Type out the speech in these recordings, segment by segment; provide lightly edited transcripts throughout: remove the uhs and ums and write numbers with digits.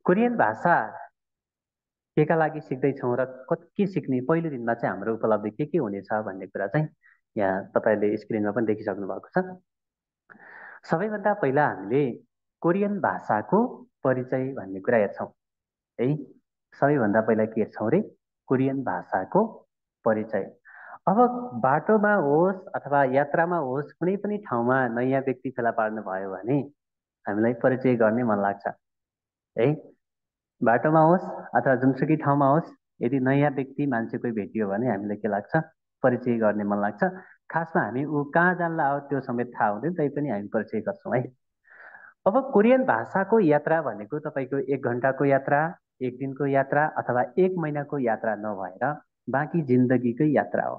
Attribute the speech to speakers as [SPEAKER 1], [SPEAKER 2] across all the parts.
[SPEAKER 1] Korean भाषा केका लागि सिक्दैछौँ र के सिक्ने पहिलो दिनमा चाहिँ हाम्रो उपलब्धि के हुनेछ भन्ने कुरा चाहिँ यहाँ तपाईँले स्क्रिनमा पनि देखिसक्नु भएको छ। सबैभन्दा पहिला हामीले कोरियन भाषाको परिचय भन्ने कुरा हेर्छौँ है। सबैभन्दा पहिला के हेर्छौँ रे? कोरियन भाषाको परिचय। अब बाटोमा होस् अथवा यात्रामा होस्, कुनै पनि ठाउँमा नयाँ व्यक्ति फेला पार्नु भयो भने हामीलाई परिचय गर्ने मन लाग्छ है। बाटोमा होस् अथवा जुनसुकै ठाउँमा होस्, यदि नयाँ व्यक्ति मान्छे कोही भेटियो भने हामीलाई के लाग्छ? परिचय गर्ने मन लाग्छ। खासमा हामी ऊ कहाँ जानला हो त्यो समेत थाहा हुँदैन, तैपनि हामी परिचय गर्छौँ है। अब कोरियन भाषाको यात्रा भनेको तपाईँको 1 घन्टाको यात्रा, 1 दिनको यात्रा अथवा 1 महिनाको यात्रा नभएर बाँकी जिन्दगीकै यात्रा हो।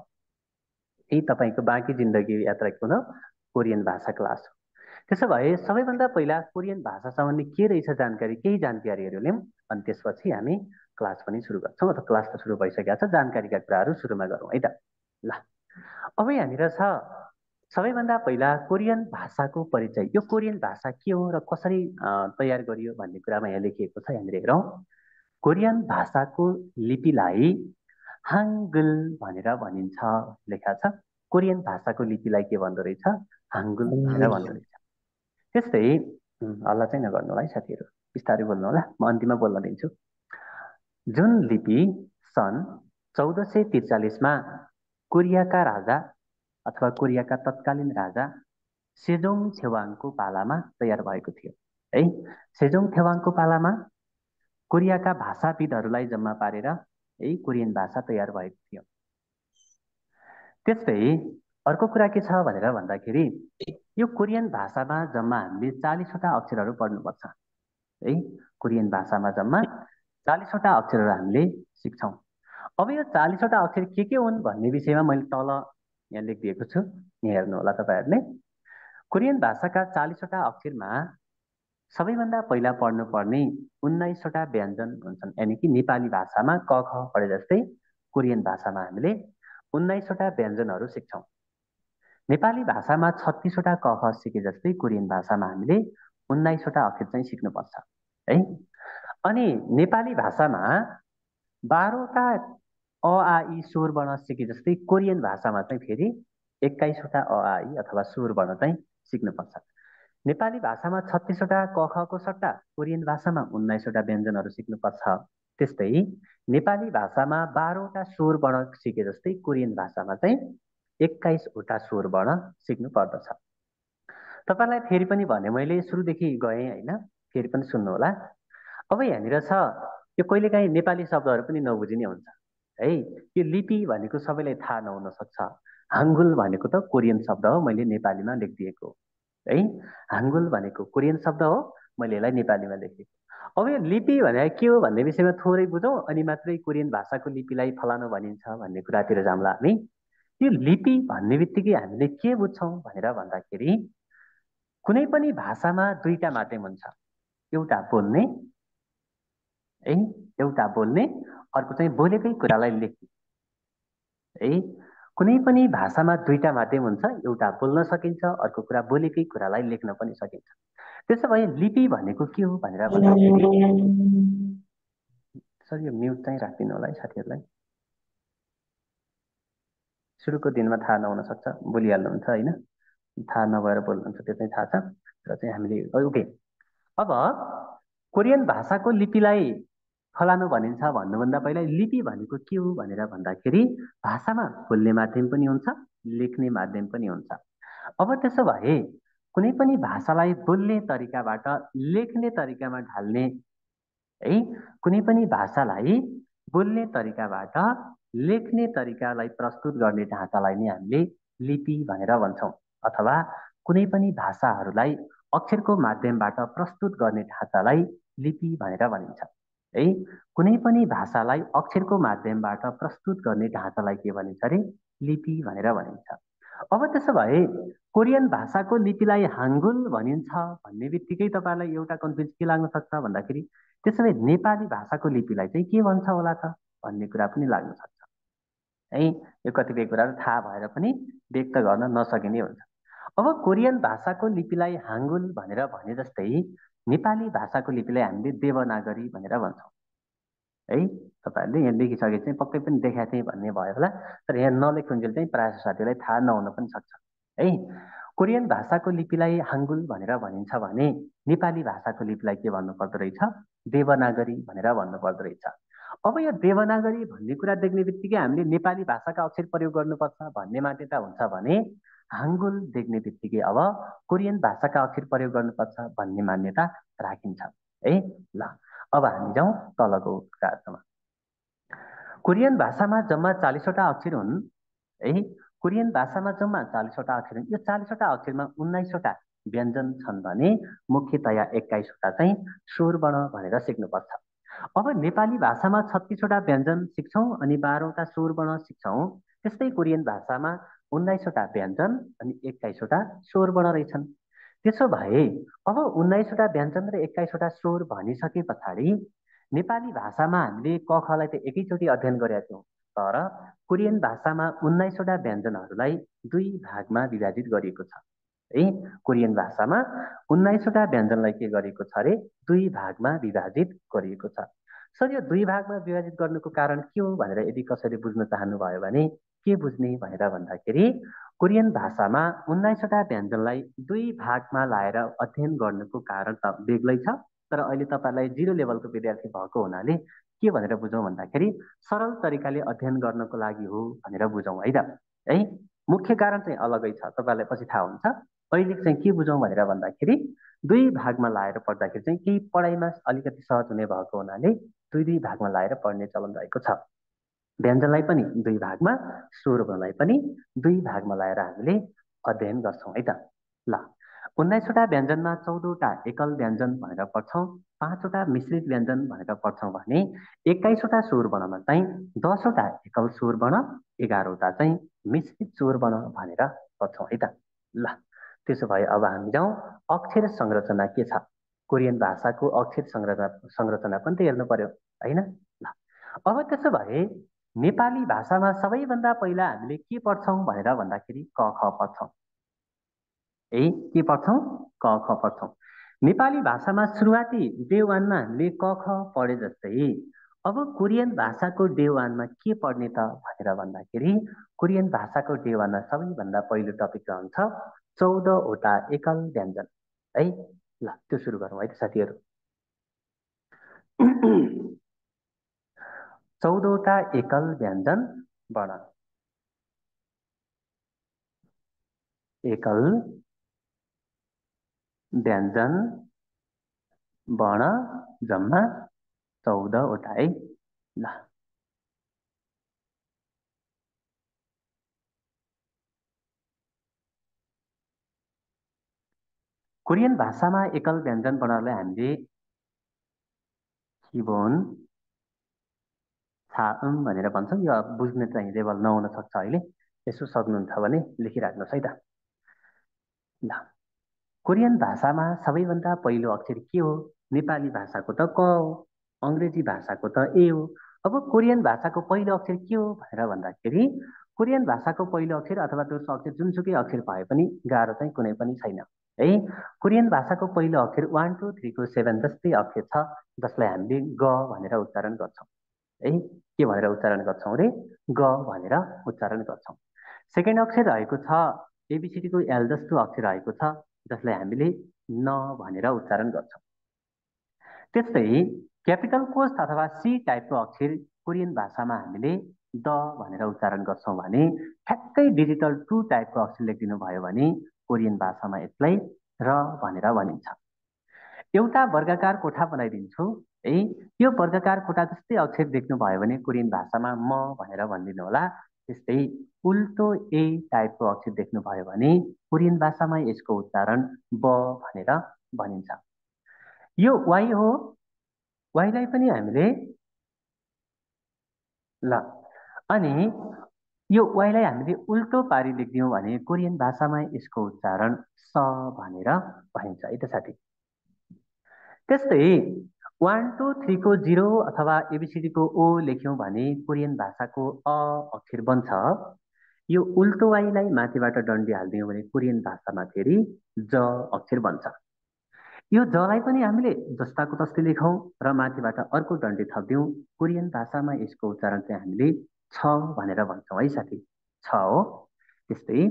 [SPEAKER 1] यही तपाईँको बाँकी जिन्दगी यात्राको न कोरियन भाषा क्लास हो। त्यसो भए सबैभन्दा पहिला कोरियन भाषा सम्बन्धी के रहेछ जानकारी, केही जानकारीहरू लिउँ अनि त्यसपछि हामी क्लास पनि सुरु गर्छौँ। अथवा क्लास त सुरु भइसकेको छ, जानकारीका कुराहरू सुरुमा गरौँ है त। ल, अब यहाँनिर छ सबैभन्दा पहिला कोरियन भाषाको परिचय। यो कोरियन भाषा के हो र कसरी तयार गरियो भन्ने कुरामा यहाँ लेखिएको छ। यहाँनिर हेरौँ, कोरियन भाषाको लिपिलाई हाङ्गुल भनेर भनिन्छ लेखा छ। कोरियन भाषाको लिपिलाई के भन्दो रहेछ? हाङ्गुल भनेर भन्दो रहेछ। त्यस्तै हल्ला चाहिँ नगर्नु होला है साथीहरू, बिस्तारै बोल्नु होला, म अन्तिममा बोल्न दिन्छु। जुन लिपि सन् 1443मा कोरियाका राजा अथवा कोरियाका तत्कालीन राजा सेजोङ छेवाङको पालामा तयार भएको थियो है। सेजोङ छेवाङको पालामा कोरियाका भाषाविदहरूलाई जम्मा पारेर है कोरियन भाषा तयार भएको थियो। त्यस्तै अर्को कुरा के छ भनेर भन्दाखेरि यो कोरियन भाषामा जम्मा हामीले 40वटा अक्षरहरू पढ्नुपर्छ है। कोरियन भाषामा जम्मा 40वटा अक्षरहरू हामीले सिक्छौँ। अब यो 40वटा अक्षर के हुन् भन्ने विषयमा मैले तल यहाँ लेखिदिएको छु, यहाँ हेर्नु होला तपाईँहरूले। कोरियन भाषाका 40वटा अक्षरमा सबैभन्दा पहिला पढ्नुपर्ने 19वटा व्यञ्जन हुन्छन्। यानि कि नेपाली भाषामा क ख पढे जस्तै कोरियन भाषामा हामीले 19वटा व्यञ्जनहरू सिक्छौँ। नेपाली भाषामा 36वटा क ख सिके जस्तै कोरियन भाषामा हामीले 19वटा अक्षर चाहिँ सिक्नुपर्छ है। अनि नेपाली भाषामा 12वटा अ आ इ स्वर वर्ण सिके जस्तै कोरियन भाषामा चाहिँ फेरि 21वटा अ आ इ अथवा स्वर वर्ण चाहिँ सिक्नुपर्छ। नेपाली भाषामा 36वटा क ख को सट्टा कोरियन भाषामा 19वटा व्यञ्जनहरू सिक्नुपर्छ। त्यस्तै नेपाली भाषामा 12वटा स्वर वर्ण सिके जस्तै कोरियन भाषामा चाहिँ 21वटा स्वर वर्ण सिक्नु पर्दछ। तपाईँलाई फेरि पनि भने, मैले सुरुदेखि गएँ होइन, फेरि पनि सुन्नु होला। अब यहाँनिर छ यो कहिलेकाहीँ नेपाली शब्दहरू पनि नबुझिने हुन्छ है। यो लिपि भनेको सबैलाई थाहा नहुन सक्छ। हाङ्गुल भनेको त कोरियन शब्द हो, मैले नेपालीमा लेखिदिएको है। हाङ्गुल भनेको कोरियन शब्द हो, मैले यसलाई नेपालीमा लेखेको। अब यो लिपि भनेको के हो भन्ने विषयमा थोरै बुझौँ, अनि मात्रै कोरियन भाषाको लिपिलाई फलानु भनिन्छ भन्ने कुरातिर जाउँला हामी। यो लिपि भन्ने बित्तिकै हामीले के बुझ्छौँ भनेर भन्दाखेरि कुनै पनि भाषामा दुईटा माध्यम हुन्छ, एउटा बोल्ने है, एउटा बोल्ने, अर्को चाहिँ बोलेकै कुरालाई लेख्ने है। कुनै पनि भाषामा दुईटा माध्यम हुन्छ, एउटा बोल्न सकिन्छ, अर्को कुरा बोलेकै कुरालाई लेख्न पनि सकिन्छ। त्यसो भए लिपि भनेको के हो भनेर भन्दाखेरि, सर यो म्युट चाहिँ राखिदिनु होला है साथीहरूलाई, सुरुको दिनमा थाहा नहुन सक्छ, बोलिहाल्नुहुन्छ होइन, थाहा नभएर बोल्नुहुन्छ त्यो चाहिँ थाहा छ, र चाहिँ हामीले ओके। अब कोरियन भाषाको लिपिलाई फलानु भनिन्छ भन्नुभन्दा पहिला लिपि भनेको के हो भनेर भन्दाखेरि भाषामा बोल्ने माध्यम पनि हुन्छ, लेख्ने माध्यम पनि हुन्छ। अब त्यसो भए कुनै पनि भाषालाई बोल्ने तरिकाबाट लेख्ने तरिकामा ढाल्ने है, कुनै पनि भाषालाई बोल्ने तरिकाबाट लेख्ने तरिकालाई प्रस्तुत गर्ने ढाँचालाई नै हामीले लिपि भनेर भन्छौँ। अथवा कुनै पनि भाषाहरूलाई अक्षरको माध्यमबाट प्रस्तुत गर्ने ढाँचालाई लिपि भनेर भनिन्छ है। कुनै पनि भाषालाई अक्षरको माध्यमबाट प्रस्तुत गर्ने ढाँचालाई के भनिन्छ अरे? लिपि भनेर भनिन्छ। अब त्यसो भए कोरियन भाषाको लिपिलाई हाङ्गुल भनिन्छ भन्ने बित्तिकै तपाईँलाई एउटा कन्फ्युज के लाग्न सक्छ भन्दाखेरि त्यसो भए नेपाली भाषाको लिपिलाई चाहिँ के भन्छ होला त भन्ने कुरा पनि लाग्न सक्छ है। यो कतिपय कुराहरू थाहा भएर पनि व्यक्त गर्न नसकिने हुन्छ। अब कोरियन भाषाको लिपिलाई हाङ्गुल भनेर भने जस्तै नेपाली भाषाको लिपिलाई हामीले देवनागरी भनेर भन्छौँ है। तपाईँहरूले यहाँ लेखिसके चाहिँ पक्कै पनि देखाएको थिएँ भन्ने भयो होला, तर यहाँ नलेखुन्जेल चाहिँ प्रायः साथीहरूलाई थाहा नहुन पनि सक्छ है। कोरियन भाषाको लिपिलाई हाङ्गुल भनेर भनिन्छ भने नेपाली भाषाको लिपिलाई के भन्नु पर्दो रहेछ? देवनागरी भनेर भन्नु पर्दो रहेछ। अब यो देवनागरी भन्ने कुरा देख्ने बित्तिकै हामीले नेपाली भाषाका अक्षर प्रयोग गर्नुपर्छ भन्ने मान्यता हुन्छ भने हाङ्गुल देख्ने बित्तिकै अब कोरियन भाषाका अक्षर प्रयोग गर्नुपर्छ भन्ने मान्यता राखिन्छ है। ल अब हामी जाउँ तलको कार्थमा। कोरियन भाषामा जम्मा 40वटा अक्षर हुन् है। कोरियन भाषामा जम्मा 40वटा अक्षर हुन्। यो 40वटा अक्षरमा 19वटा व्यञ्जन छन् भने मुख्यतया 21वटा चाहिँ स्वरवर्ण भनेर सिक्नुपर्छ। अब नेपाली भाषामा 36वटा व्यञ्जन सिक्छौँ अनि 12वटा स्वरवर्ण सिक्छौँ। त्यस्तै कोरियन भाषामा 19वटा व्यञ्जन अनि 21वटा स्वरवर्ण रहेछन्। त्यसो भए अब 19वटा व्यञ्जन र 21वटा स्वर भनिसके पछाडि नेपाली भाषामा हामीले क खलाई त एकैचोटि अध्ययन गरेका थियौँ, तर कोरियन भाषामा 19वटा व्यञ्जनहरूलाई दुई भागमा विभाजित गरिएको छ है। कोरियन भाषामा 19वटा व्यञ्जनलाई के गरिएको छ अरे? दुई भागमा विभाजित गरिएको छ। सर यो दुई भागमा विभाजित गर्नुको कारण के हो भनेर यदि कसैले बुझ्न चाहनुभयो भने के बुझ्ने भनेर भन्दाखेरि कोरियन भाषामा 19वटा व्यञ्जनलाई दुई भागमा लाएर अध्ययन गर्नुको कारण त बेग्लै छ, तर अहिले तपाईँलाई 0 लेभलको विद्यार्थी भएको हुनाले के भनेर बुझौँ भन्दाखेरि सरल तरिकाले अध्ययन गर्नको लागि हो भनेर बुझौँ है त है। मुख्य कारण चाहिँ अलगै छ, तपाईँलाई पछि थाहा हुन्छ। अहिले चाहिँ के बुझौँ भनेर भन्दाखेरि दुई भागमा लाएर पढ्दाखेरि चाहिँ केही पढाइमा अलिकति सहज हुने भएको हुनाले दुई दुई भागमा लाएर पढ्ने चलन रहेको छ। व्यञ्जनलाई पनि दुई भागमा, स्वरलाई पनि दुई भागमा लाएर हामीले अध्ययन गर्छौँ है त। ल 19वटा व्यञ्जनमा 14वटा एकल व्यञ्जन भनेर पढ्छौँ, 5वटा मिश्रित व्यञ्जन भनेर पढ्छौँ भने 21वटा स्वरवर्णमा चाहिँ 10वटा एकल स्वरवर्ण, 11वटा चाहिँ मिश्रित स्वरवर्ण भनेर पढ्छौँ है त। ल त्यसो भए अब हामी जाउँ अक्षर संरचना के छ। कोरियन भाषाको अक्षर संरचना पनि त हेर्नु पर्यो होइन। ल अब त्यसो भए नेपाली भाषामा सबैभन्दा पहिला हामीले के पढ्छौँ भनेर भन्दाखेरि क ख पढ्छौँ है। के पढ्छौँ? क ख पढ्छौँ। नेपाली भाषामा सुरुवाती डे 1मा हामीले क ख पढे जस्तै अब कोरियन भाषाको डे 1मा के पढ्ने त भनेर भन्दाखेरि कोरियन भाषाको डे 1मा सबैभन्दा पहिलो टपिक रहन्छ 14वटा एकल व्यञ्जन है। ल त्यो सुरु गरौँ है त साथीहरू। 14वटा एकल व्यञ्जन वर्ण। एकल व्यञ्जन वर्ण जम्मा 14वटा है। ल कोरियन भाषामा एकल व्यञ्जन वर्णलाई हामीले किबोन छाउम भनेर भन्छौँ। यो बुझ्ने चाहिँ लेभल नहुन सक्छ अहिले, यसो सक्नुहुन्छ भने लेखिराख्नुहोस् है त। ल कोरियन भाषामा सबैभन्दा पहिलो अक्षर के हो? नेपाली भाषाको त क हो, अङ्ग्रेजी भाषाको त ए हो। अब कोरियन भाषाको पहिलो अक्षर के हो भनेर भन्दाखेरि कोरियन भाषाको पहिलो अक्षर अथवा दोस्रो अक्षर जुनसुकै अक्षर भए पनि गाह्रो चाहिँ कुनै पनि छैन है। कोरियन भाषाको पहिलो अक्षर 1 2 3 को 7 जस्तै अक्षर छ जसलाई हामीले ग भनेर उच्चारण गर्छौँ है। के भनेर उच्चारण गर्छौँ रे? ग भनेर उच्चारण गर्छौँ। सेकेन्ड अक्षर रहेको छ एबिसिडीको एल जस्तो अक्षर रहेको छ जसलाई हामीले न भनेर उच्चारण गर्छौँ। त्यस्तै क्यापिटल कोष अथवा सी टाइपको अक्षर कोरियन भाषामा हामीले द भनेर उच्चारण गर्छौँ भने ठ्याक्कै डिजिटल 2 टाइपको अक्षर लेखिदिनु भयो भने कोरियन भाषामा यसलाई र भनेर भनिन्छ। एउटा वर्गाकार कोठा बनाइदिन्छु है। यो वर्गाकार कोठा जस्तै अक्षर देख्नुभयो भने कोरियन भाषामा म भनेर भनिदिनु होला। त्यस्तै उल्टो ए टाइपको अक्षर देख्नुभयो भने कोरियन भाषामा यसको उच्चारण ब भनेर भनिन्छ। यो वाइ हो, वाइलाई पनि हामीले ल अनि यो वाइलाई हामीले उल्टो पारी लेखिदियौँ भने कोरियन भाषामा यसको उच्चारण स भनेर भनिन्छ है त साथी। त्यस्तै 1 2 3 को 0 अथवा एबिसिडीको ओ लेख्यौँ भने कोरियन भाषाको अ अक्षर बन्छ। यो उल्टो वाइलाई माथिबाट डन्डी हालिदियौँ भने कोरियन भाषामा फेरि ज अक्षर बन्छ। यो जलाई पनि हामीले जस्ताको तस्तै लेखौँ र माथिबाट अर्को डन्डी थपिदिउँ। कोरियन भाषामा यसको उच्चारण चाहिँ हामीले छ भनेर भन्छौँ है साथी, छ हो। त्यस्तै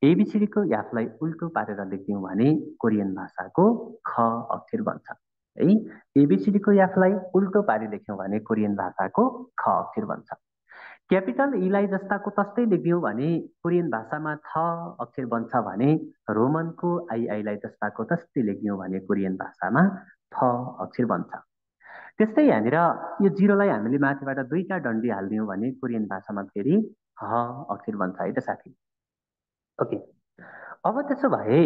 [SPEAKER 1] एबिसिडीको याफलाई उल्टो पारेर लेखिदिउँ भने कोरियन भाषाको ख अक्षर बन्छ है। एबिसिडीको याफलाई उल्टो पारी लेख्यौँ भने कोरियन भाषाको ख अक्षर बन्छ। क्यापिटल ईलाई जस्ताको तस्तै लेखिदिउँ भने कोरियन भाषामा थ अक्षर बन्छ भने रोमनको आइआईलाई जस्ताको तस्तै लेखिदिउँ भने कोरियन भाषामा थ अक्षर बन्छ। त्यस्तै यहाँनिर यो जिरोलाई हामीले माथिबाट दुईटा डन्डी हालिदियौँ भने कोरियन भाषामा फेरि ह अक्षर बन्छ है त साथी। ओके, अब त्यसो भए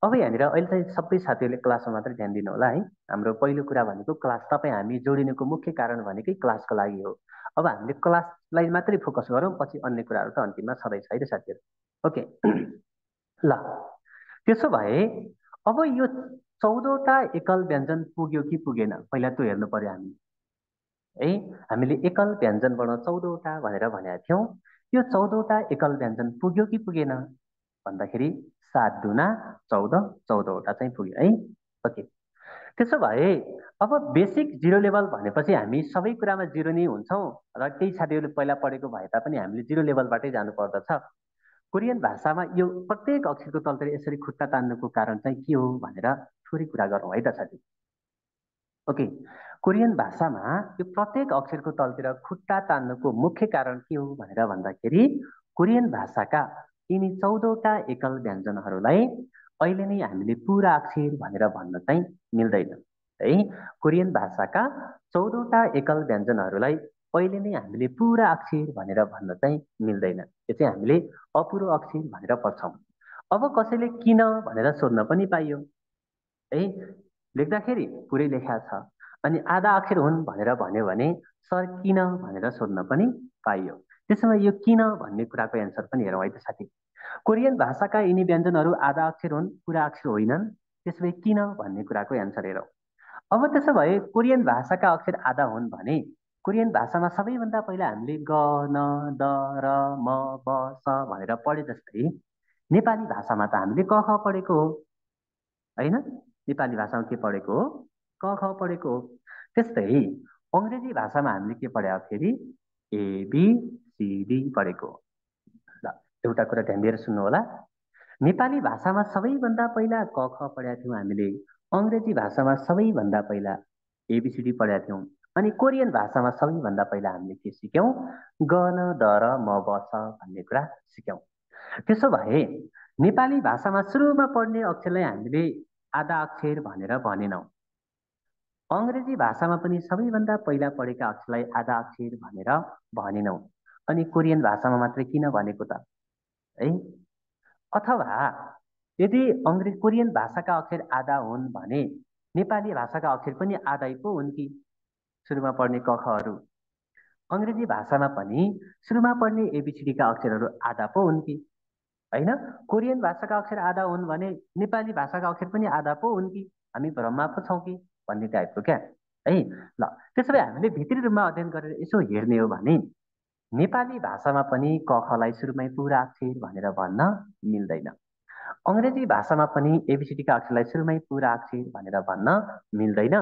[SPEAKER 1] अब यहाँनिर अहिले चाहिँ सबै साथीहरूले क्लासमा मात्रै ध्यान दिनु होला है। हाम्रो पहिलो कुरा भनेको क्लास, तपाईँ हामी जोडिनुको मुख्य कारण भनेकै क्लासको लागि हो। अब हामीले क्लासलाई मात्रै फोकस गरौँ, पछि अन्य कुराहरू त अन्तिममा छँदैछ है त साथीहरू। ओके ल, त्यसो भए अब यो 14वटा एकल व्यञ्जन पुग्यो कि पुगेन पहिला त्यो हेर्नु पर्यो हामी है। हामीले एकल व्यञ्जनबाट 14वटा भनेर भनेका थियौँ। यो 14वटा एकल व्यञ्जन पुग्यो कि पुगेन भन्दाखेरि 7 दुना 14, 14वटा चाहिँ पुग्यो है। ओके, त्यसो भए अब बेसिक जिरो लेभल भनेपछि हामी सबै कुरामा जिरो नै हुन्छौँ र केही साथीहरूले पहिला पढेको भए तापनि हामीले जिरो लेभलबाटै जानु पर्दछ। कोरियन भाषामा यो प्रत्येक अक्षरको तलतिर यसरी खुट्टा तान्नुको कारण चाहिँ के हो भनेर थोरै कुरा गरौँ है त साथी। ओके, कोरियन भाषामा यो प्रत्येक अक्षरको तलतिर खुट्टा तान्नुको मुख्य कारण के हो भनेर भन्दाखेरि कोरियन भाषाका यिनी 14वटा एकल व्यञ्जनहरूलाई अहिले नै हामीले पुरा अक्षर भनेर भन्न चाहिँ मिल्दैन है। कोरियन भाषाका 14वटा एकल व्यञ्जनहरूलाई अहिले नै हामीले पुरा अक्षर भनेर भन्न चाहिँ मिल्दैन। यो चाहिँ हामीले अपुरो अक्षर भनेर पढ्छौँ। अब कसैले किन भनेर सोध्न पनि पाइयो है। लेख्दाखेरि पुरै लेखा छ, अनि आधा अक्षर हुन् भनेर भन्यो भने सर किन भनेर सोध्न पनि पाइयो। त्यसमा यो किन भन्ने कुराको एन्सर पनि हेरौँ है त साथी। कोरियन भाषाका यिनी व्यञ्जनहरू आधा अक्षर हुन्, पुरा अक्षर होइनन्। त्यसो भए किन भन्ने कुराको एन्सर हेरौँ। अब त्यसो भए कोरियन भाषाका अक्षर आधा हुन् भने कोरियन भाषामा सबैभन्दा पहिला हामीले ग, न, द, र, म, ब, स भनेर पढे जस्तै नेपाली भाषामा त हामीले क ख पढेको हो होइन। नेपाली भाषामा के पढेको हो? क ख पढेको हो। त्यस्तै अङ्ग्रेजी भाषामा हामीले के पढ्यौँ फेरि एबिसिडी पढेको हो। ल, एउटा कुरा ध्यान दिएर सुन्नु होला। नेपाली भाषामा सबैभन्दा पहिला क ख पढेका थियौँ हामीले, अङ्ग्रेजी भाषामा सबैभन्दा पहिला एबिसिडी पढेका थियौँ, अनि कोरियन भाषामा सबैभन्दा पहिला हामीले के सिक्यौँ? ग, न, द, र, म, ब, स भन्ने कुरा सिक्यौँ। त्यसो भए नेपाली भाषामा सुरुमा पढ्ने अक्षरलाई हामीले आधा अक्षर भनेर भनेनौँ। अङ्ग्रेजी भाषामा पनि सबैभन्दा पहिला पढेका अक्षरलाई आधा अक्षर भनेर भनेनौँ, अनि कोरियन भाषामा मात्रै किन भनेको त है? अथवा यदि कोरियन भाषाका अक्षर आधा हुन् भने नेपाली भाषाका अक्षर पनि आधै पो हुन् कि सुरुमा पढ्ने क खहरू? अङ्ग्रेजी भाषामा पनि सुरुमा पढ्ने एबिसिडीका अक्षरहरू आधा पो हुन् कि होइन? कोरियन भाषाका अक्षर आधा हुन् भने नेपाली भाषाका अक्षर पनि आधा पो हुन् कि हामी भ्रममा पो छौँ कि भन्ने टाइपको क्या है। ल, त्यसो भए हामीले भित्री रूपमा अध्ययन गरेर यसो हेर्ने हो भने नेपाली भाषामा पनि क खलाई सुरुमै पुरा अक्षर भनेर भन्न मिल्दैन। अङ्ग्रेजी भाषामा पनि एबिसिडीका अक्षरलाई सुरुमै पुरा अक्षर भनेर भन्न मिल्दैन।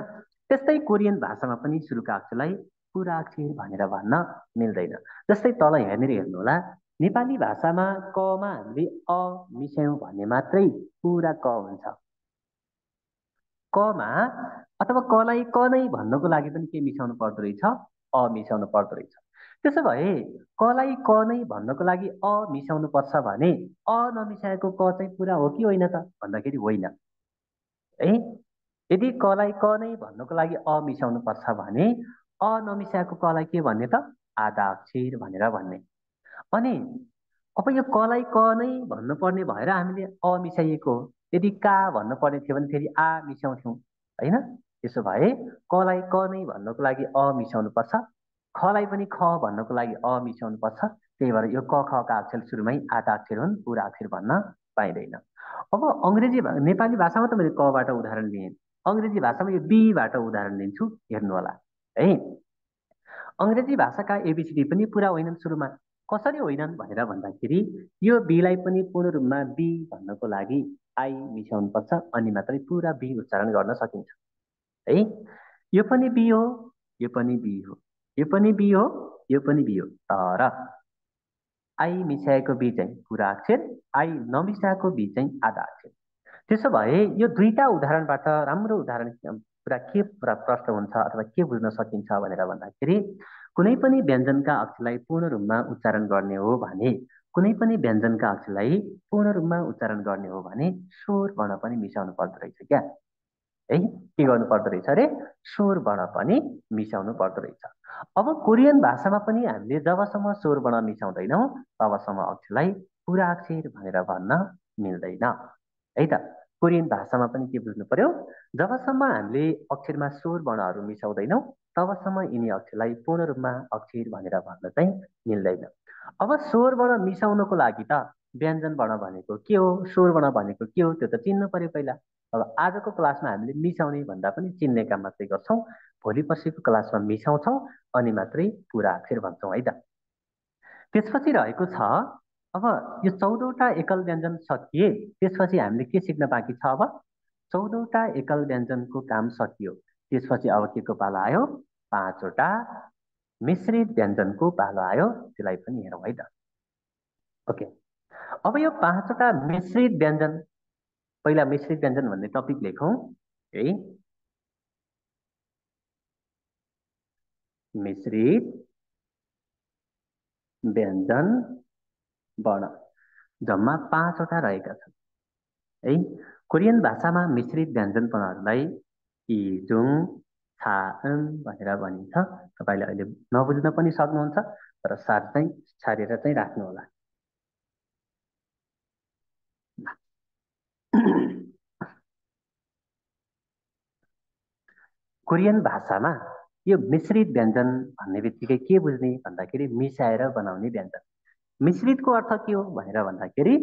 [SPEAKER 1] त्यस्तै कोरियन भाषामा पनि सुरुका अक्षरलाई पुरा अक्षर भनेर भन्न मिल्दैन। जस्तै तल हेर्नेर हेर्नु होला, नेपाली भाषामा कमा हामीले अ मिसायौँ भने मात्रै पुरा क हुन्छ। कमा अथवा कलाई क नै भन्नको लागि पनि के मिसाउनु पर्दो रहेछ? अ मिसाउनु पर्दो रहेछ। त्यसो भए कलाई क नै भन्नको लागि अ मिसाउनु पर्छ भने अ नमिसाएको क चाहिँ पुरा हो कि होइन त भन्दाखेरि होइन है। यदि कलाई क नै भन्नको लागि अ मिसाउनु पर्छ भने अ नमिसाएको कलाई के भन्ने त? आधा अक्षर भनेर भन्ने। अनि अब यो कलाई क नै भन्नुपर्ने भएर हामीले अ मिसाइएको हो। यदि का भन्नुपर्ने थियो भने फेरि आ मिसाउँथ्यौँ होइन। त्यसो भए कलाई क नै भन्नको लागि अ मिसाउनु पर्छ, खलाई पनि ख भन्नको लागि अ मिसाउनु पर्छ। त्यही भएर यो क खका अक्षर सुरुमै आधा अक्षर हुन्, पुरा अक्षर भन्न पाइँदैन। अब नेपाली भाषामा त मैले कबाट उदाहरण लिएँ, अङ्ग्रेजी भाषामा यो बीबाट उदाहरण लिन्छु, हेर्नु होला है। अङ्ग्रेजी भाषाका एबिसिडी पनि पुरा होइनन् सुरुमा। कसरी होइनन् भनेर भन्दाखेरि यो बीलाई पनि पूर्ण रूपमा बी भन्नको लागि आई मिसाउनु पर्छ अनि मात्रै पुरा बी उच्चारण गर्न सकिन्छ है। यो पनि बी हो, यो पनि बी हो, यो पनि बी हो, यो पनि बी हो, तर आई मिसाएको बी चाहिँ पुरा अक्षर, आई नमिसाएको बी चाहिँ आधा अक्षर। त्यसो भए यो दुईटा उदाहरणबाट राम्रो उदाहरण कुरा के प्रश्न हुन्छ अथवा के बुझ्न सकिन्छ भनेर भन्दाखेरि कुनै पनि व्यञ्जनका अक्षरलाई पूर्ण रूपमा उच्चारण गर्ने हो भने, कुनै पनि व्यञ्जनका अक्षरलाई पूर्ण रूपमा उच्चारण गर्ने हो भने स्वर वर्ण पनि मिसाउनु पर्दो रहेछ क्या है। के गर्नु पर्दो रहेछ अरे, स्वर वर्ण पनि मिसाउनु पर्दो रहेछ। अब कोरियन भाषामा पनि हामीले जबसम्म स्वर वर्ण मिसाउँदैनौँ तबसम्म अक्षरलाई पुरा अक्षर भनेर भन्न मिल्दैन है त। कोरियन भाषामा पनि के बुझ्नु पर्यो, जबसम्म हामीले अक्षरमा स्वर वर्णहरू मिसाउँदैनौँ तबसम्म यिनी अक्षरलाई पूर्ण रूपमा अक्षर भनेर भन्न चाहिँ मिल्दैन। अब स्वर वर्ण मिसाउनको लागि त व्यञ्जन वर्ण भनेको के हो, स्वर वर्ण भनेको के हो त्यो त चिन्नु पर्यो पहिला। अब आजको क्लासमा हामीले मिसाउने भन्दा पनि चिन्ने काम मात्रै गर्छौँ, भोलि पर्सिको क्लासमा मिसाउँछौँ अनि मात्रै पुरा अक्षर भन्छौँ है त। त्यसपछि रहेको छ अब यो 14वटा एकल व्यञ्जन सकिए त्यसपछि हामीले के सिक्न बाँकी छ। अब 14वटा एकल व्यञ्जनको काम सकियो, त्यसपछि अब के को पालो आयो, 5वटा मिश्रित व्यञ्जनको पालो आयो, त्यसलाई पनि हेरौँ है त। ओके, अब यो 5वटा मिश्रित व्यञ्जन, पहिला मिश्रित व्यञ्जन भन्ने टपिक लेखौँ है। मिश्रित व्यञ्जन वर्ण जम्मा 5वटा रहेका छन् है। कोरियन भाषामा मिश्रित व्यञ्जन वर्णहरूलाई इजुङ छान भनेर भनिन्छ। तपाईँले अहिले नबुझ्न पनि सक्नुहुन्छ तर सार चाहिँ छाडेर चाहिँ राख्नु होला। कोरियन भाषामा यो मिश्रित व्यञ्जन भन्ने बित्तिकै के बुझ्ने भन्दाखेरि मिसाएर बनाउने व्यञ्जन। मिश्रितको अर्थ के हो भनेर भन्दाखेरि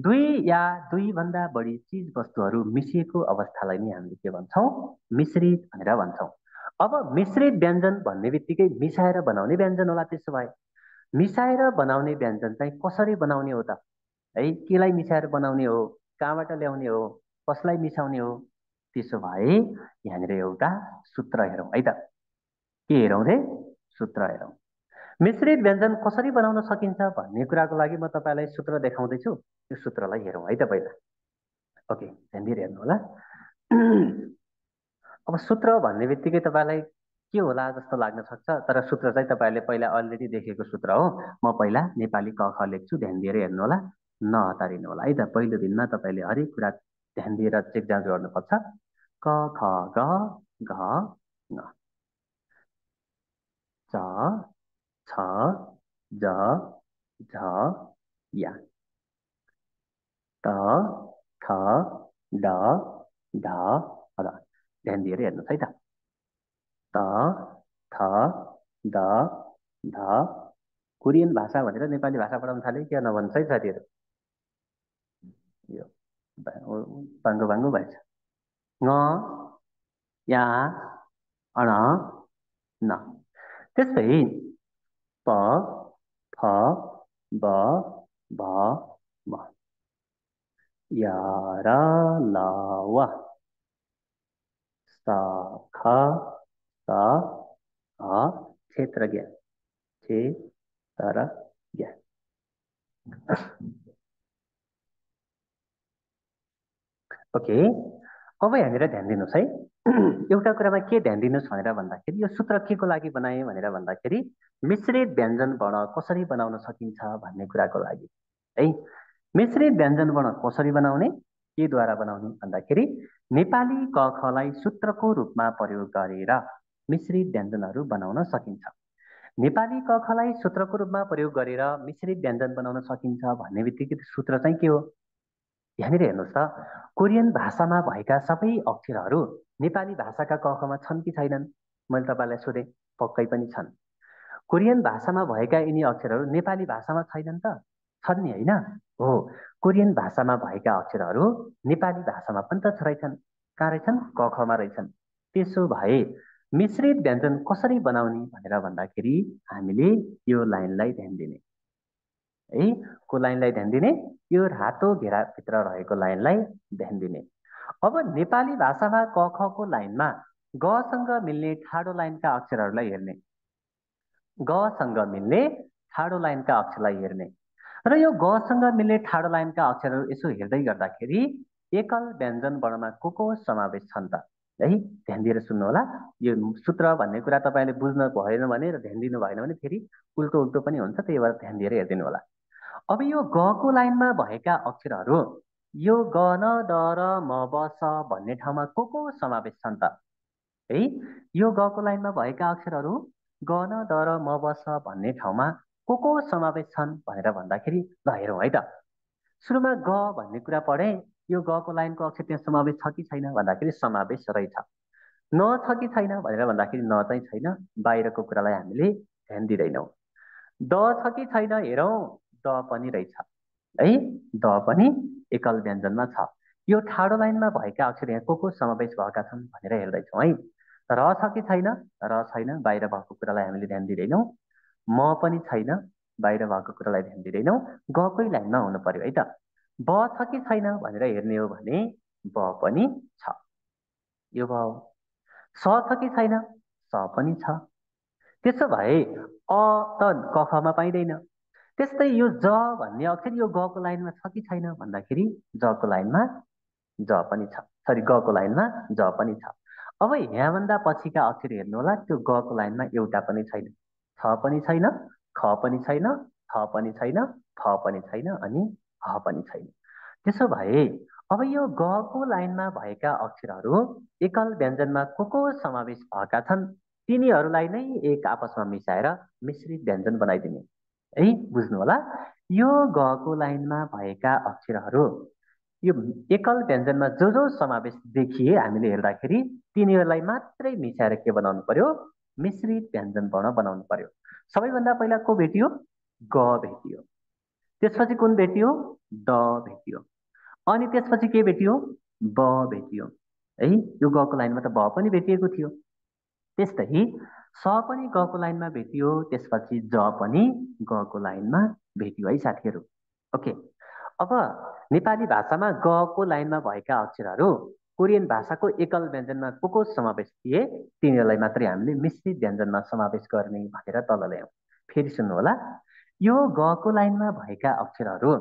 [SPEAKER 1] दुई या दुईभन्दा बढी चिज वस्तुहरू मिसिएको अवस्थालाई नै हामीले के भन्छौँ, मिश्रित भनेर भन्छौँ। अब मिश्रित व्यञ्जन भन्ने बित्तिकै मिसाएर बनाउने व्यञ्जन होला। त्यसो भए मिसाएर बनाउने व्यञ्जन चाहिँ कसरी बनाउने हो त है, केलाई मिसाएर बनाउने हो, कहाँबाट ल्याउने हो, कसलाई मिसाउने हो। त्यसो भए यहाँनिर एउटा सूत्र हेरौँ है त। के हेरौँ रे, सूत्र हेरौँ। मिश्रित व्यञ्जन कसरी बनाउन सकिन्छ भन्ने कुराको लागि म तपाईँलाई सूत्र देखाउँदैछु, त्यो सूत्रलाई हेरौँ है त पहिला। ओके, ध्यान दिएर हेर्नु होला। अब सूत्र भन्ने बित्तिकै तपाईँलाई के होला जस्तो लाग्न सक्छ, तर सूत्र चाहिँ तपाईँहरूले पहिला अलरेडी देखेको सूत्र हो। म पहिला नेपाली क ख लेख्छु, ध्यान दिएर हेर्नु होला, नहतारिनु होला है त। पहिलो दिनमा तपाईँले हरेक कुरा ध्यान दिएर चेक जाँच गर्नुपर्छ। क ख ग घ ङ, च छ ज झ या, त थ ड ढ र। ध्यान दिएर हेर्नुहोस् है त। त थ द ध, कोरियन भाषा भनेर नेपाली भाषा पढाउन थाले क्या नभन्छ है साथीहरू, यो बाङ्गो बाङ्गो भएछ। ङ या अण न। त्यस्तै प फ ब भ म, या र ल व, स ख स ह, क्षेत्रज्ञ छे तर ज्ञ। ओके, अब यहाँनिर ध्यान दिनुहोस् है। एउटा कुरामा के ध्यान दिनुहोस् भनेर भन्दाखेरि यो सूत्र के को लागि बनाएँ भनेर भन्दाखेरि मिश्रित व्यञ्जन वर्ण कसरी बनाउन सकिन्छ भन्ने कुराको लागि है। मिश्रित व्यञ्जन वर्ण कसरी बनाउने, केद्वारा बनाउने भन्दाखेरि नेपाली क खलाई सूत्रको रूपमा प्रयोग गरेर मिश्रित व्यञ्जनहरू बनाउन सकिन्छ। नेपाली क खलाई सूत्रको रूपमा प्रयोग गरेर मिश्रित व्यञ्जन बनाउन सकिन्छ भन्ने बित्तिकै सूत्र चाहिँ के हो, यहाँनिर हेर्नुहोस् त। कोरियन भाषामा भएका सबै अक्षरहरू नेपाली भाषाका क खमा छन् कि छैनन्, मैले तपाईँलाई सोधेँ, पक्कै पनि छन्। कोरियन भाषामा भएका यिनी अक्षरहरू नेपाली भाषामा छैनन् त, छन् नि होइन हो। कोरियन भाषामा भएका अक्षरहरू नेपाली भाषामा पनि त रहेछन्, कहाँ रहेछन्, क खमा रहेछन्। त्यसो भए मिश्रित व्यञ्जन कसरी बनाउने भनेर भन्दाखेरि हामीले यो लाइनलाई ध्यान दिने। है। को लाइनलाई ध्यान दिने, यो रातो घेराभित्र रहेको लाइनलाई ध्यान दिने। अब नेपाली भाषामा क ख को लाइनमा गसँग मिल्ने ठाडो लाइनका अक्षरहरूलाई हेर्ने, गसँग मिल्ने ठाडो लाइनका अक्षरलाई हेर्ने र यो गसँग मिल्ने ठाडो लाइनका अक्षरहरू यसो हेर्दै गर्दाखेरि एकल व्यञ्जन वर्णमा को समावेश छन् त? है, ध्यान दिएर सुन्नु होला। यो सूत्र भन्ने कुरा तपाईँले बुझ्न भएन भने र ध्यान दिनु भएन भने फेरि उल्टो उल्टो पनि हुन्छ, त्यही भएर ध्यान दिएर हेरिदिनु होला। अब यो गको लाइनमा भएका अक्षरहरू यो ग न द र म ब स भन्ने ठाउँमा को समावेश छन् त? है, यो गको लाइनमा भएका अक्षरहरू ग न द र म ब स भन्ने ठाउँमा को समावेश छन् भनेर भन्दाखेरि ल हेरौँ है त। सुरुमा ग भन्ने कुरा पढे, यो गको लाइनको अक्षर त्यहाँ समावेश छ कि छैन भन्दाखेरि समावेश रहेछ। न छ कि छैन भनेर भन्दाखेरि न चाहिँ छैन, बाहिरको कुरालाई हामीले ध्यान दिँदैनौँ। द छ कि छैन हेरौँ, द पनि रहेछ है, द पनि एकल व्यञ्जनमा छ। यो ठाडो लाइनमा भएका अक्षर यहाँ को समावेश भएका छन् भनेर हेर्दैछौँ है। र छ कि छैन, र छैन, बाहिर भएको कुरालाई हामीले ध्यान दिँदैनौँ। म पनि छैन, बाहिर भएको कुरालाई ध्यान दिँदैनौँ। गकै लाइनमा हुनु पर्यो है त। ब छ कि छैन भनेर हेर्ने हो भने ब पनि छ, यो भयो। स छ कि छैन, स पनि छ। त्यसो भए अ त क खमा पाइँदैन। त्यस्तै यो ज भन्ने अक्षर यो गको लाइनमा छ कि छैन भन्दाखेरि जको लाइनमा ज पनि छ, सरी गको लाइनमा ज पनि छ। अब यहाँभन्दा पछिका अक्षर हेर्नु होला, त्यो गको लाइनमा एउटा पनि छैन, छ पनि छैन, ख पनि छैन, थ पनि छैन, फ पनि छैन अनि ह पनि छैन। त्यसो भए अब यो गको लाइनमा भएका अक्षरहरू एकल व्यञ्जनमा को समावेश भएका छन्, तिनीहरूलाई नै एक आपसमा मिसाएर मिश्रित व्यञ्जन बनाइदिने है, बुझ्नु होला। यो गको लाइनमा भएका अक्षरहरू यो एकल व्यञ्जनमा जो समावेश देखिए हामीले हेर्दाखेरि तिनीहरूलाई मात्रै मिसाएर के बनाउनु पर्यो, मिश्रित व्यञ्जन वर्ण बनाउनु पर्यो। सबैभन्दा पहिला को भेटियो, ग भेटियो। त्यसपछि कुन भेटियो, द भेटियो। अनि त्यसपछि के भेटियो, ब भेटियो है। यो गको लाइनमा त ब पनि भेटिएको थियो। त्यस्तै स पनि गको लाइनमा भेटियो, त्यसपछि ज पनि गको लाइनमा भेटियो है साथीहरू। ओके, अब नेपाली भाषामा गको लाइनमा भएका अक्षरहरू कोरियन भाषाको एकल व्यञ्जनमा को समावेश थिए, तिनीहरूलाई मात्रै हामीले मिश्रित व्यञ्जनमा समावेश गर्ने भनेर तल ल्यायौँ। फेरि सुन्नु होला, यो गको लाइनमा भएका अक्षरहरू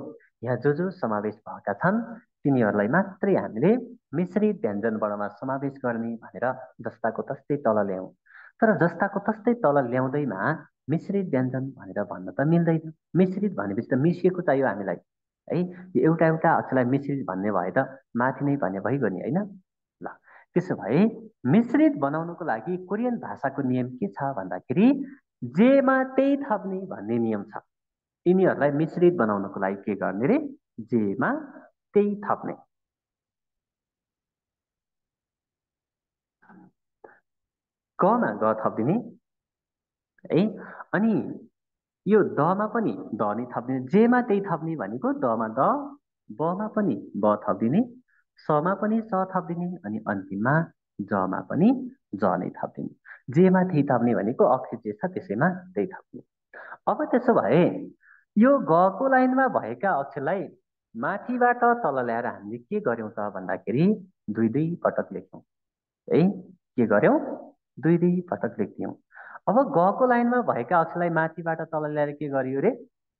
[SPEAKER 1] यहाँ जो समावेश भएका छन् तिनीहरूलाई मात्रै हामीले मिश्रित व्यञ्जन वर्णमा समावेश गर्ने भनेर जस्ताको तस्तै तल ल्यायौँ। तर जस्ताको तस्तै तल ल्याउँदैमा मिश्रित व्यञ्जन भनेर भन्न त मिल्दैन। मिश्रित भनेपछि त मिसिएको चाहियो हामीलाई है। यो एउटा एउटा अक्षरलाई मिश्रित भन्ने भए त माथि नै भन्ने भइगयो नि होइन। ल, त्यसो भए मिश्रित बनाउनुको लागि कोरियन भाषाको नियम के छ भन्दाखेरि जेमा त्यही थप्ने भन्ने नियम छ। यिनीहरूलाई मिश्रित बनाउनको लागि के गर्ने रे, जेमा त्यही थप्ने। कमा ग थपिदिने है, अनि यो दमा पनि द नै थपिदिने। जेमा त्यही थप्ने भनेको दमा द, बमा पनि ब थपिदिने, समा पनि स थपिदिने अनि अन्तिममा जमा पनि ज नै थपिदिने। जेमा त्यही थप्ने भनेको अक्षर जे छ त्यसैमा त्यही थप्ने। अब त्यसो भए यो गको लाइनमा भएका अक्षरलाई माथिबाट तल ल्याएर हामीले के गर्यौँ त भन्दाखेरि दुई दुई पटक लेख्यौँ है। के गर्यौँ, दुई दुई पटक लेख्यौँ। अब गको लाइनमा भएका अक्षरलाई माथिबाट तल ल्याएर के गरियो रे,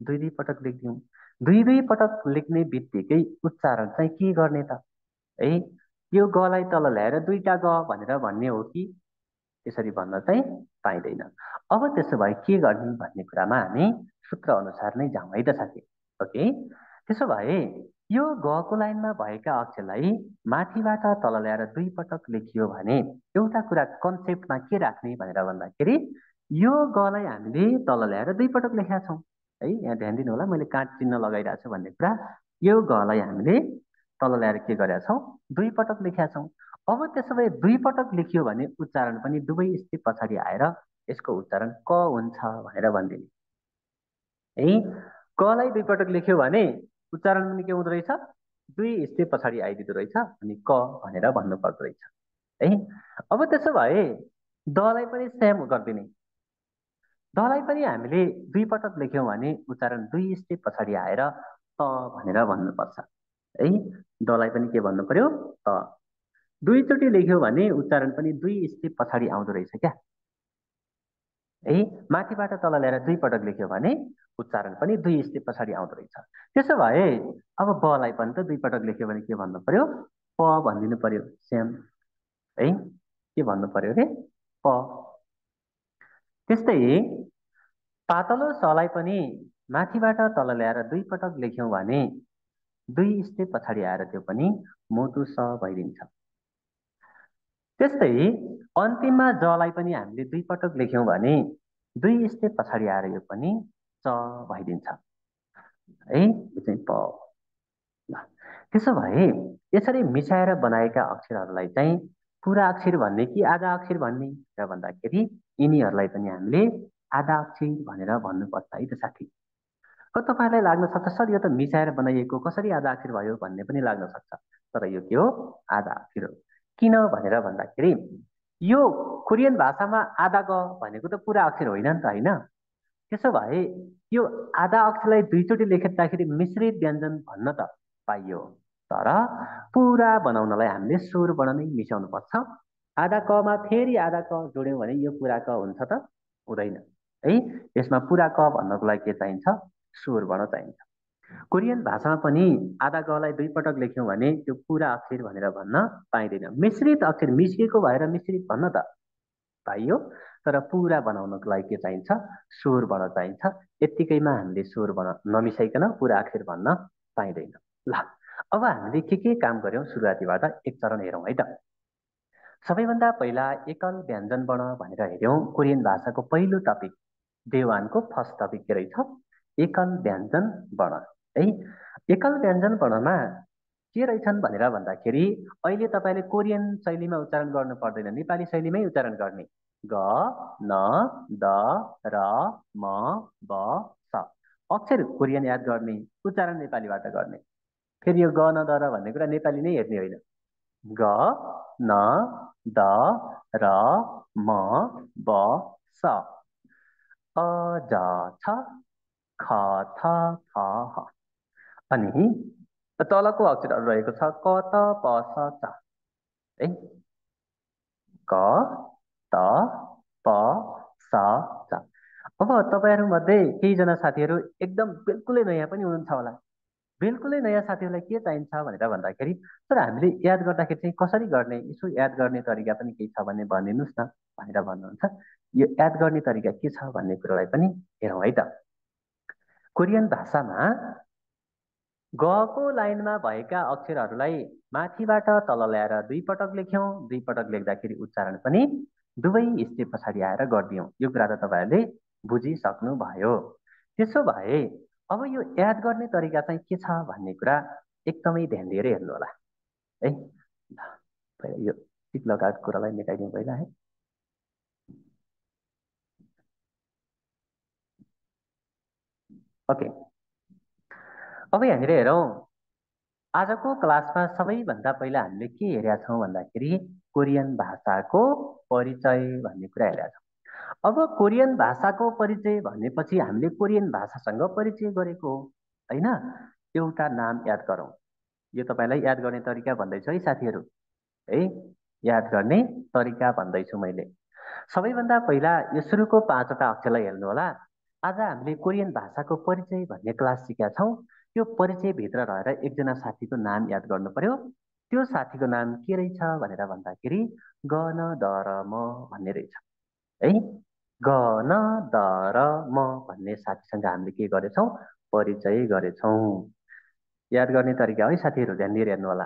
[SPEAKER 1] दुई दुई पटक लेखिदिउँ। दुई दुई पटक लेख्ने बित्तिकै उच्चारण चाहिँ के गर्ने त है। यो गलाई तल ल्याएर दुईटा ग भनेर भन्ने हो कि, त्यसरी भन्न चाहिँ पाइँदैन। अब त्यसो भए के गर्ने भन्ने कुरामा हामी सूत्र अनुसार नै जाउँ है त साथी। ओके, त्यसो भए यो गको लाइनमा भएका अक्षरलाई माथिबाट तल ल्याएर दुई पटक लेखियो भने एउटा कुरा कन्सेप्टमा के राख्ने भनेर भन्दाखेरि यो गलाई हामीले तल ल्याएर दुई पटक लेखेका छौँ है। यहाँ ध्यान दिनु होला, मैले काट चिन्ह लगाइरहेको छु भन्ने कुरा, यो गलाई हामीले तल ल्याएर के गरेका छौँ, दुई पटक लेखेका छौँ। अब त्यसो भए दुई पटक लेखियो भने उच्चारण पनि दुवै स्थित पछाडि आएर यसको उच्चारण क हुन्छ भनेर भनिदिने है। कलाई दुई पटक लेख्यो भने उच्चारण पनि के हुँदो रहेछ, दुई स्थित पछाडि आइदिँदो रहेछ अनि क भनेर भन्नु पर्दो रहेछ है। अब त्यसो भए दलाई पनि सेम गरिदिने। दलाई पनि हामीले दुई पटक लेख्यौँ भने उच्चारण दुई स्टेप पछाडि आएर त भनेर भन्नुपर्छ है। दलाई पनि के भन्नु पर्यो? त। दुईचोटि लेख्यौँ भने उच्चारण पनि दुई स्टेप पछाडि आउँदो रहेछ क्या है। माथिबाट तल ल्याएर दुई पटक लेख्यो भने उच्चारण पनि दुई स्टेप पछाडि आउँदो रहेछ। त्यसो भए अब बलाई पनि त दुई पटक लेख्यो भने के भन्नु पर्यो? प भनिदिनु पर्यो सेम है। के भन्नु पर्यो रे? प। त्यस्तै पातलो सलाई पनि माथिबाट तल ल्याएर दुई पटक लेख्यौँ भने दुई स्टेप पछाडि आएर त्यो पनि मोटु स भइदिन्छ। त्यस्तै अन्तिममा जलाई पनि हामीले दुई पटक लेख्यौँ भने दुई स्टेप पछाडि आएर यो पनि च भइदिन्छ है। यो चाहिँ प। त्यसो भए यसरी मिसाएर बनाएका अक्षरहरूलाई चाहिँ पुरा अक्षर भन्ने कि आधा अक्षर भन्ने र भन्दाखेरि यिनीहरूलाई पनि हामीले आधा अक्षर भनेर भन्नुपर्छ है त साथी। तपाईँहरूलाई लाग्न सक्छ सर यो त मिसाएर बनाइएको कसरी आधा अक्षर भयो भन्ने पनि लाग्न सक्छ। तर यो के हो? आधा अक्षर हो। किन भनेर भन्दाखेरि यो कोरियन भाषामा आधा ग भनेको त पुरा अक्षर होइन नि त होइन। त्यसो भए यो आधा अक्षरलाई दुईचोटि लेख्दाखेरि मिश्रित व्यञ्जन भन्न त पाइयो। तर पुरा बनाउनलाई हामीले स्वर वर्ण नै मिसाउनु पर्छ। आधा कमा फेरि आधा क जोड्यौँ भने यो पुरा क हुन्छ त? हुँदैन है। यसमा पुरा क भन्नको लागि के चाहिन्छ? स्वर वर्ण चाहिन्छ। कोरियन भाषामा पनि आधा गलाई दुई पटक लेख्यौँ भने त्यो पुरा अक्षर भनेर भन्न पाइँदैन। मिश्रित अक्षर मिसिएको भएर मिश्रित भन्न त पाइयो। तर पुरा बनाउनको लागि के चाहिन्छ? स्वर वर्ण चाहिन्छ। यत्तिकैमा हामीले स्वर वर्ण नमिसाइकन पुरा अक्षर भन्न पाइँदैन। ल अब हामीले के काम गर्यौँ सुरुवातीबाट एक चरण हेरौँ है त। सबैभन्दा पहिला एकल व्यञ्जन वर्ण भनेर हेर्यौँ। कोरियन भाषाको पहिलो टपिक डे वानको फर्स्ट टपिक के रहेछ? एकल व्यञ्जन वर्ण है। एकल व्यञ्जन वर्णमा के रहेछन् भनेर भन्दाखेरि अहिले तपाईँले कोरियन शैलीमा उच्चारण गर्नु पर्दैन, नेपाली शैलीमै उच्चारण गर्ने। ग न द र म ब स अक्षर कोरियन याद गर्ने, उच्चारण नेपालीबाट गर्ने। फेरि यो ग न द र भन्ने कुरा नेपाली नै हेर्ने होइन। ग न द र म ब स अ ज छ ख थ फ ह। अनि तलको अक्षरहरू रहेको छ क त प स च है। क त प स च। अब तपाईँहरूमध्ये केहीजना साथीहरू एकदम बिल्कुलै नयाँ पनि हुनुहुन्छ होला। बिल्कुलै नयाँ साथीहरूलाई के चाहिन्छ भनेर भन्दाखेरि सर हामीले याद गर्दाखेरि चाहिँ कसरी गर्ने, यसो याद गर्ने तरिका पनि केही छ भने भनिदिनुहोस् न भनेर भन्नुहुन्छ। यो याद गर्ने तरिका के छ भन्ने कुरालाई पनि हेरौँ है त। कोरियन भाषामा गको लाइनमा भएका अक्षरहरूलाई माथिबाट तल ल्याएर दुई पटक लेख्यौँ। दुई पटक लेख्दाखेरि उच्चारण पनि दुवै स्टेप पछाडि आएर गरिदियौँ। यो कुरा त तपाईँहरूले बुझिसक्नु भयो। त्यसो भए अब यो याद गर्ने तरिका चाहिँ के छ भन्ने कुरा एकदमै ध्यान दिएर हेर्नु होला है। पहिला यो टिक लगाएको कुरालाई मेटाइदिउँ पहिला है। ओके, अब यहाँनिर हेरौँ। आजको क्लासमा सबैभन्दा पहिला हामीले के हेरेका छौँ भन्दाखेरि कोरियन भाषाको परिचय भन्ने कुरा हेरेका छौँ। अब कोरियन भाषाको परिचय भनेपछि हामीले कोरियन भाषासँग परिचय गरेको हो होइन। एउटा नाम याद गरौँ। यो तपाईँलाई याद गर्ने तरिका भन्दैछु है साथीहरू है। याद गर्ने तरिका भन्दैछु मैले। सबैभन्दा पहिला यो सुरुको पाँचवटा अक्षरलाई हेर्नु होला। आज हामीले कोरियन भाषाको परिचय भन्ने क्लास सिकेका छौँ। यो परिचयभित्र रहेर एकजना साथीको नाम याद गर्नु पर्यो। त्यो साथीको नाम के रहेछ भनेर भन्दाखेरि ग न द र म भन्ने रहेछ है। ग न द र म भन्ने साथीसँग हामीले के गरेछौँ? परिचय गरेछौँ। याद गर्ने तरिका है साथीहरू, ध्यान दिएर हेर्नु होला।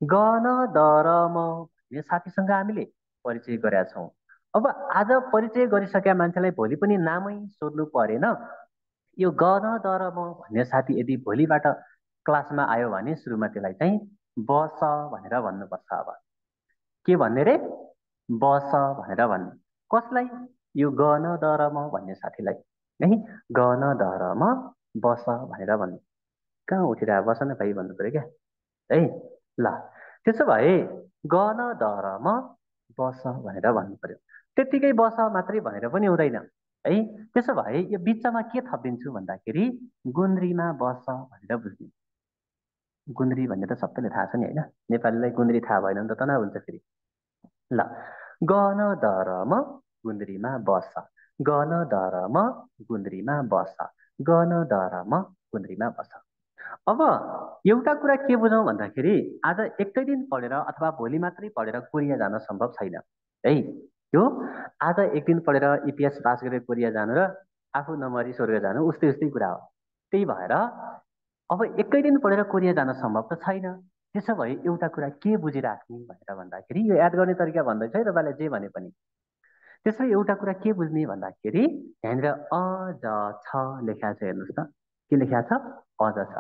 [SPEAKER 1] ग न द र म भन्ने साथीसँग हामीले परिचय गरेका छौँ। अब आज परिचय गरिसकेका मान्छेलाई भोलि पनि नामै सोध्नु परेन। यो ग न द र म भन्ने साथी यदि भोलिबाट क्लासमा आयो भने सुरुमा त्यसलाई चाहिँ बस भनेर भन्नुपर्छ। अब के भन्ने रे? बस भनेर भन्ने। कसलाई? यो ग न द र म भन्ने साथीलाई है। ग न द र म बस भनेर भन्ने। कहाँ उठेर बस न भाइ भन्नु पऱ्यो क्या है। ल त्यसो भए ग न द र म बस भनेर भन्नु पर्यो। त्यत्तिकै बस मात्रै भनेर पनि हुँदैन। है। त्यसो भए यो बिचमा के थपिदिन्छु भन्दाखेरि गुन्द्रीमा बस भनेर बुझ्ने। गुन्द्री भन्ने त सबैले थाहा छ नि होइन, नेपालीलाई गुन्द्री थाहा भएन भने त तनाव हुन्छ फेरि। ल, गन दरम गुन्द्रीमा बस, गन दरम गुन्द्रीमा बस, गन दरम गुन्द्रीमा बस। अब एउटा कुरा के बुझौँ भन्दाखेरि आज एकै दिन पढेर अथवा भोलि मात्रै पढेर कोरिया जान सम्भव छैन है। यो आज एक दिन पढेर इतिहास पास गरेर कोरिया जानु र आफू नमरी स्वर्ग जानु उस्तै उस्तै कुरा हो। त्यही भएर अब एकै दिन पढेर कोरिया जान सम्भव त छैन। त्यसो भए एउटा कुरा के बुझिराख्ने भनेर भन्दाखेरि यो याद गर्ने तरिका भन्दैछ है तपाईँलाई जे भने पनि। त्यसो एउटा कुरा के बुझ्ने भन्दाखेरि यहाँनिर अ ज छ लेखा छ, हेर्नुहोस् त के लेखा छ, अ ज छ।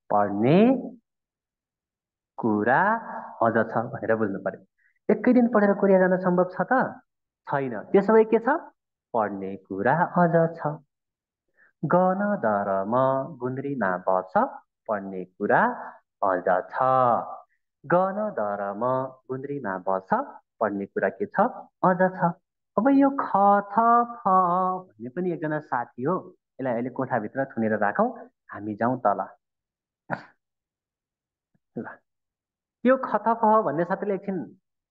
[SPEAKER 1] पढ्ने कुरा अझ छ भनेर बुझ्नु पर्यो। एकै दिन पढेर कोरिया जान सम्भव छ त छैन। त्यसो भए के छ, पढ्ने कुरा अझ छ। गन दरम गुन्द्रीमा बस, पढ्ने कुरा अझ छ। गन दरम गुन्द्रीमा बस, पढ्ने कुरा के छ, अझ छ। अब यो ख थ फ भन्ने पनि एकजना साथी हो, यसलाई अहिले कोठाभित्र थुनेर राखौँ, हामी जाउँ तल। ल, यो खतफ भन्ने साथीले एकछिन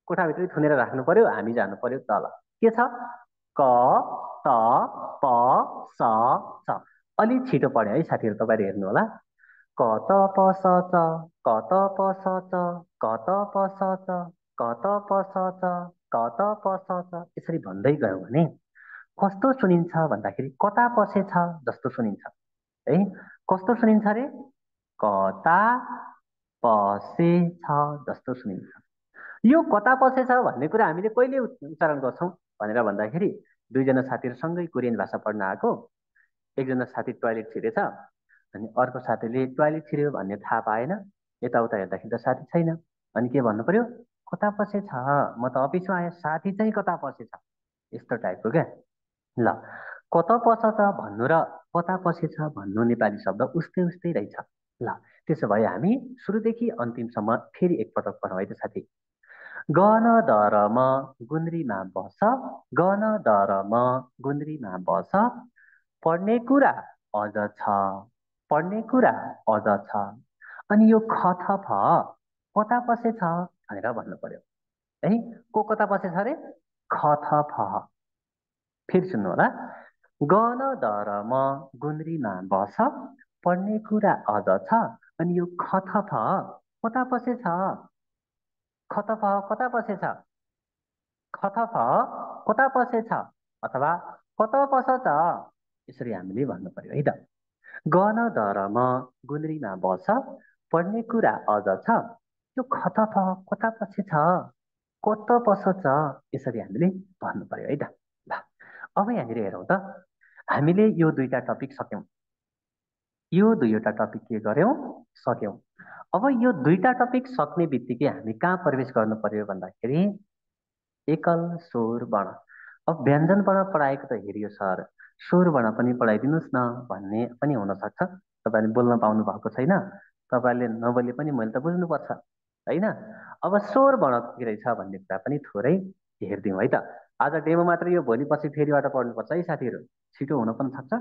[SPEAKER 1] कोठाभित्रै थुनेर राख्नु पर्यो, हामी जानु पर्यो तल। के छ, क त प स च। अलि छिटो पढेँ है साथीहरू, तपाईँहरू हेर्नु होला। क त प स च, क त प स च, क त प स च, क त प स च, क त प स च। यसरी भन्दै गयो भने कस्तो सुनिन्छ भन्दाखेरि कता पसेछ जस्तो सुनिन्छ है। कस्तो सुनिन्छ रे, कता पसेछ जस्तो सुनिन्छ। यो कता पसेछ भन्ने कुरा हामीले कहिले उच्चारण गर्छौँ भनेर भन्दाखेरि दुईजना साथीहरू सँगै कोरियन भाषा पढ्न आएको, एकजना साथी टोयलेट छिरेछ, अनि अर्को साथीले टोयलेट छिर्यो भन्ने थाहा पाएन, यताउता हेर्दाखेरि त साथी छैन, अनि के भन्नु पर्यो, कता पसेछ, म त अफिसमा आएँ, साथी चाहिँ कता पसेछ, यस्तो टाइपको क्या। ल, कता पसेछ भन्नु र कता पसेछ भन्नु नेपाली शब्द उस्तै उस्तै रहेछ। ल, त्यसो भए हामी सुरुदेखि अन्तिमसम्म फेरि एकपटक पढौँ है त साथी। गन दरम गुन्द्रीमा बस, गन दरम गुन्द्रीमा बस, पढ्ने कुरा अझ छ, पढ्ने कुरा अझ छ। अनि यो ख थ फ कता पसेछ भनेर भन्नु पर्यो है। को कता पसेछ अरे, ख थ फ। फेरि सुन्नु होला, गन दरम गुन्द्रीमा बस, पढ्ने कुरा अझ छ। अनि यो ख थ फ कता पसेछ, ख त फ कता पसेछ, ख त फ कता पसेछ अथवा कता पसछ, यसरी हामीले भन्नु पर्यो है त। गन दरम गुन्द्रीमा बस, पढ्ने कुरा अझ छ। यो ख त फ कता पसेछ, कता पसछ, यसरी हामीले भन्नु पर्यो है त। ल, अब यहाँनिर हेरौँ त, हामीले यो दुईटा टपिक सक्यौँ, यो दुईवटा टपिक के गर्यौँ, सक्यौँ। अब यो दुईटा टपिक सक्ने बित्तिकै हामी कहाँ प्रवेश गर्नु पर्यो भन्दाखेरि एकल स्वर वर्ण। अब व्यञ्जन वर्ण पढाएको त हेरियो सर, स्वर वर्ण पनि पढाइदिनुहोस् न भन्ने पनि हुनसक्छ। तपाईँले बोल्न पाउनु भएको छैन, तपाईँले नबोले पनि मैले त बुझ्नुपर्छ होइन। अब स्वर वर्ण के रहेछ भन्ने कुरा पनि थोरै हेरिदिउँ है त। आज डेमो मात्र, यो भोलि पछि फेरिबाट पढ्नुपर्छ है साथीहरू, छिटो हुन पनि सक्छ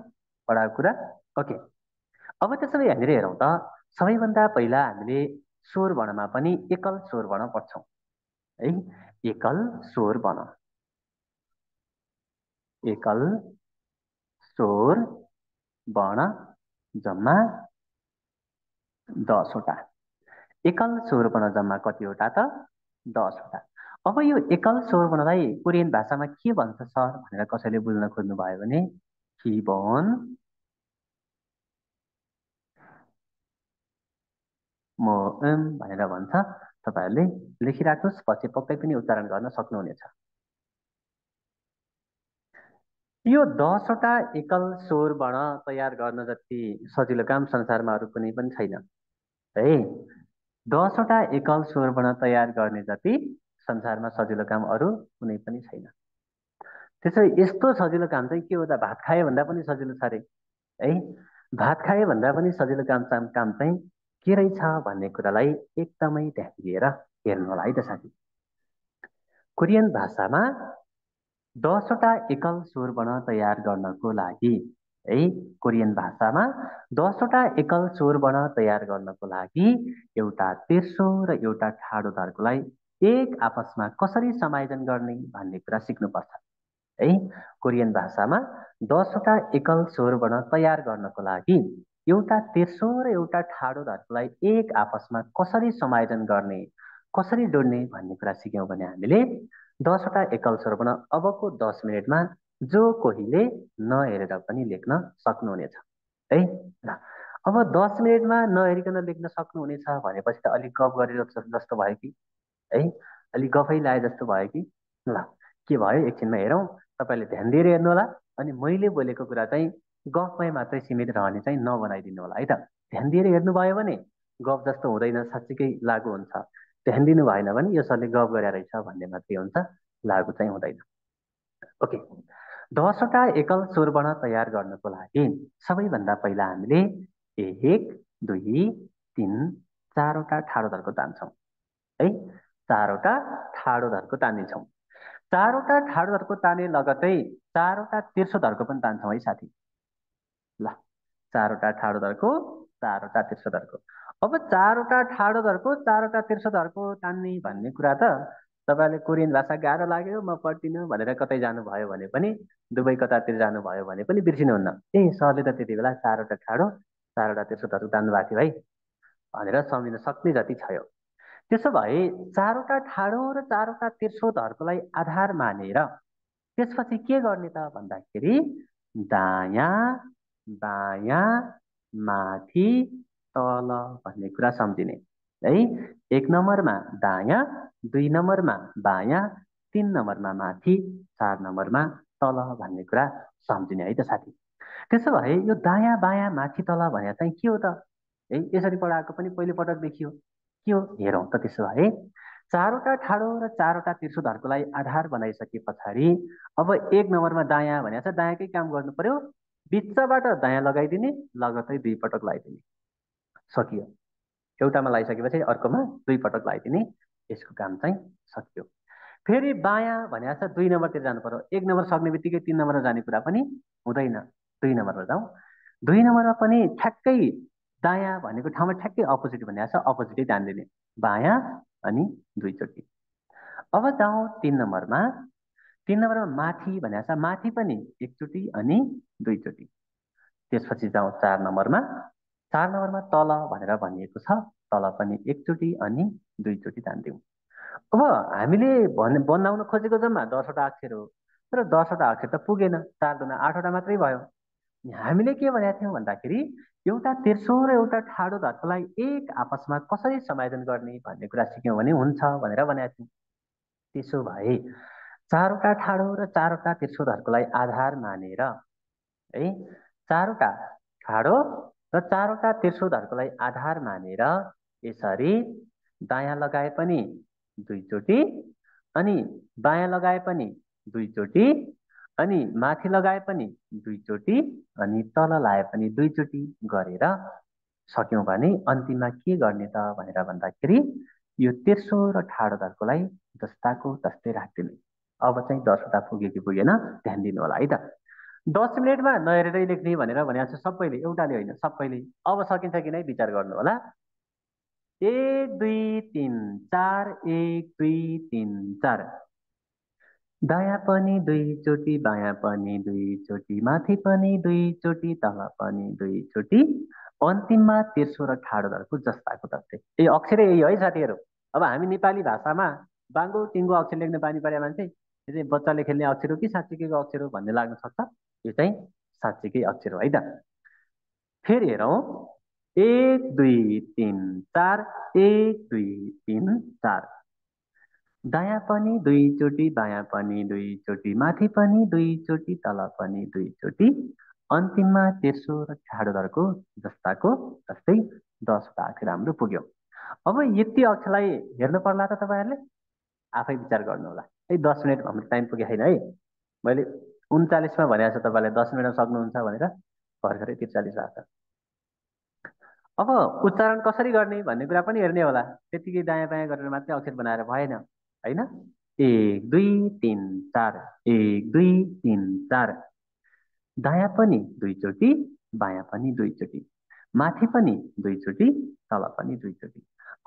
[SPEAKER 1] पढाएको कुरा। ओके, अब त्यसो भए यहाँनिर हेरौँ त, सबैभन्दा पहिला हामीले स्वर वर्णमा पनि एकल स्वर वर्ण पढ्छौँ है। एकल स्वर वर्ण, एकल स्वर वर्ण जम्मा 10वटा। एकल स्वर वर्ण जम्मा कतिवटा त, 10वटा। अब यो एकल स्वर वर्णलाई कोरियन भाषामा के भन्छ सर भनेर कसैले बुझ्न खोज्नु भयो भने किबोन मोम भनेर भन्छ। तपाईँहरूले लेखिराख्नुहोस्, पछि पक्कै पनि उच्चारण गर्न सक्नुहुनेछ। यो 10वटा एकल स्वर वर्ण तयार गर्न जति सजिलो काम संसारमा अरू कुनै पनि छैन है। 10वटा एकल स्वर वर्ण तयार गर्ने जति संसारमा सजिलो काम अरू कुनै पनि छैन। त्यसो यस्तो सजिलो काम चाहिँ के हो त, भात खायो भन्दा पनि सजिलो छ अरे है। भात खायो भन्दा पनि सजिलो काम काम चाहिँ के रहेछ भन्ने कुरालाई एकदमै ध्यान दिएर हेर्नु होला है त साथी। कोरियन भाषामा 10वटा एकल स्वरवर्ण तयार गर्नको लागि है, कोरियन भाषामा 10वटा एकल स्वरवर्ण तयार गर्नको लागि एउटा तेर्सो र एउटा ठाडो धर्कोलाई एक आपसमा कसरी समायोजन गर्ने भन्ने कुरा सिक्नुपर्छ है। कोरियन भाषामा 10वटा एकल स्वरवर्ण तयार गर्नको लागि एउटा तेर्सो र एउटा ठाडो धर्कोलाई एक आपसमा कसरी समायोजन गर्ने, कसरी जोड्ने भन्ने कुरा सिक्यौँ भने हामीले 10वटा एकल स्वरवर्ण अबको 10 मिनटमा जो कोहीले नहेरेर पनि लेख्न सक्नुहुनेछ है। ल, अब 10 मिनटमा नहेरिकन लेख्न सक्नुहुनेछ भनेपछि त अलिक गफ गरेर जस्तो भयो कि है, अलिक गफै लाए जस्तो भयो कि। ल, के भयो एकछिनमा हेरौँ। तपाईँले ध्यान दिएर हेर्नु होला, अनि मैले बोलेको कुरा चाहिँ गफमै मात्रै सीमित रहने चाहिँ नबनाइदिनु होला है त। ध्यान दिएर हेर्नुभयो भने गफ जस्तो हुँदैन, साँच्चीकै लागु हुन्छ। ध्यान दिनु भएन भने यो सरले गफ गरेर रहेछ भन्ने मात्रै हुन्छ, लागु चाहिँ हुँदैन। ओके, 10वटा एकल स्वरवर्ण तयार गर्नको लागि सबैभन्दा पहिला हामीले 1, 2, 3, 4वटा ठाडो धर्को तान्छौँ है। 4वटा ठाडो धर्को तान्नेछौँ। 4वटा ठाडो धर्को ताने लगतै 4वटा तेर्सो धर्को पनि तान्छौँ है साथी। ल, 4वटा ठाडो धर्को, 4वटा तेर्सो धर्को। अब 4वटा ठाडो धर्को, 4वटा तेर्सो धर्को तान्ने भन्ने कुरा त तपाईँले कोरियन भाषा गाह्रो लाग्यो म पढ्दिनँ भनेर कतै जानुभयो भने पनि, दुबई कतातिर जानुभयो भने पनि बिर्सिनुहुन्न। ए सरले त त्यति बेला 4वटा ठाडो 4वटा तेर्सो धर्को तान्नु भएको थियो है भनेर सम्झिन सक्ने जति छ यो। त्यसो भए 4वटा ठाडो र 4वटा तेर्सो धर्कोलाई आधार मानेर त्यसपछि के गर्ने त भन्दाखेरि दायाँ बायाँ माथि तल भन्ने कुरा सम्झिने है। 1 नम्बरमा दायाँ, 2 नम्बरमा बायाँ, 3 नम्बरमा माथि, 4 नम्बरमा तल भन्ने कुरा सम्झिने है त साथी। त्यसो भए यो दायाँ बायाँ माथि तल भने चाहिँ के हो त है, यसरी पढाएको पनि पहिलोपटक देखियो। के हो हेरौँ त। त्यसो भए 4वटा ठाडो र 4वटा तेर्सो धर्कोलाई आधार बनाइसके पछाडि अब 1 नम्बरमा दायाँ भने चाहिँ दायाँकै काम गर्नु पर्यो। बिचबाट दायाँ लगाइदिने, लगतै 2 पटक लगाइदिने, सकियो। एउटामा लगाइसकेपछि अर्कोमा 2 पटक लगाइदिने, यसको काम चाहिँ सकियो। फेरि बायाँ भने चाहिँ 2 नम्बरतिर जानु पर्यो। 1 नम्बर सक्ने बित्तिकै 3 नम्बरमा जाने कुरा पनि हुँदैन, 2 नम्बरमा जाउँ। 2 नम्बरमा पनि ठ्याक्कै दायाँ भनेको ठाउँमा ठ्याक्कै अपोजिट भने चाहिँ अपोजिटै तानिदिने, बायाँ अनि 2 चोटि। अब जाउँ 3 नम्बरमा। 3 नम्बरमा माथि भने चाहिँ माथि पनि 1 चोटि अनि 2 चोटि। त्यसपछि जाउँ 4 नम्बरमा। 4 नम्बरमा तल भनेर भनिएको छ, तल पनि 1 चोटि अनि 2 चोटि तान्दिउँ। अब हामीले बनाउन खोजेको जम्मा 10वटा अक्षर हो, तर 10वटा अक्षर त पुगेन, 4 दुना 8वटा मात्रै भयो। हामीले के भनेका थियौँ भन्दाखेरि एउटा तेर्सो र एउटा ठाडो धर्कोलाई एक आपसमा कसरी समायोजन गर्ने भन्ने कुरा सिक्यौँ भने हुन्छ भनेर भनेका थियौँ। त्यसो भए 4वटा ठाडो र 4वटा तेर्सो धर्कोलाई आधार मानेर है, 4वटा ठाडो र 4वटा तेर्सो धर्कोलाई आधार मानेर यसरी दायाँ लगाए पनि 2 चोटि अनि बायाँ लगाए पनि 2 चोटि अनि माथि लगाए पनि 2 चोटि अनि तल लाए पनि 2 चोटि गरेर सक्यौँ भने अन्तिममा के गर्ने त भनेर भन्दाखेरि यो तेर्सो र ठाडो धर्कोलाई जस्ताको तस्तै राखिदिने। अब चाहिँ 10वटा पुग्यो कि पुगेन ध्यान दिनु होला है त। 10 मिनटमा नहेरेरै लेख्ने भनेर भनेको छ सबैले, एउटाले होइन सबैले। अब सकिन्छ कि नै विचार गर्नु होला। 1 2 3 4, 1 2 3 4। दायाँ पनि 2 चोटि, बायाँ पनि 2 चोटि, माथि पनि 2 चोटि, तल पनि 2 चोटि, अन्तिममा तेर्सो र ठाडो धर्को जस्ताको तस्तै। ए अक्षरै यही है साथीहरू। अब हामी नेपाली भाषामा बाङ्गो टिङ्गो अक्षर लेख्न बानी परे मान्छे यो चाहिँ बच्चाले खेल्ने अक्षर हो कि साँच्चीकैको अक्षर हो भन्ने लाग्न सक्छ। यो चाहिँ साँच्चीकै अक्षर हो है त। फेरि हेरौँ। 1 2 3 4, 1 2 3 4। दायाँ पनि 2 चोटि, बायाँ पनि 2 चोटि, माथि पनि 2 चोटि, तल पनि 2 चोटि, अन्तिममा तेर्सो र ठाडो धर्को जस्ताको जस्तै 10वटा अक्षर हाम्रो पुग्यो। अब यति अक्षरलाई हेर्नु पर्ला त तपाईँहरूले आफै विचार गर्नु होला है। 10 मिनट हाम्रो टाइम पुगेको छैन है। मैले 39मा भनेको छ तपाईँलाई 10 मिनटमा सक्नुहुन्छ भनेर, भर्खरै 43 आएको छ। अब उच्चारण कसरी गर्ने भन्ने कुरा पनि हेर्ने होला। त्यतिकै दायाँ बायाँ गरेर मात्रै अक्षर बनाएर भएन होइन। एक दुई तिन चार, एक दुई तिन चार। दायाँ पनि दुईचोटि, बायाँ पनि दुईचोटि, माथि पनि दुईचोटि, तल पनि दुईचोटि,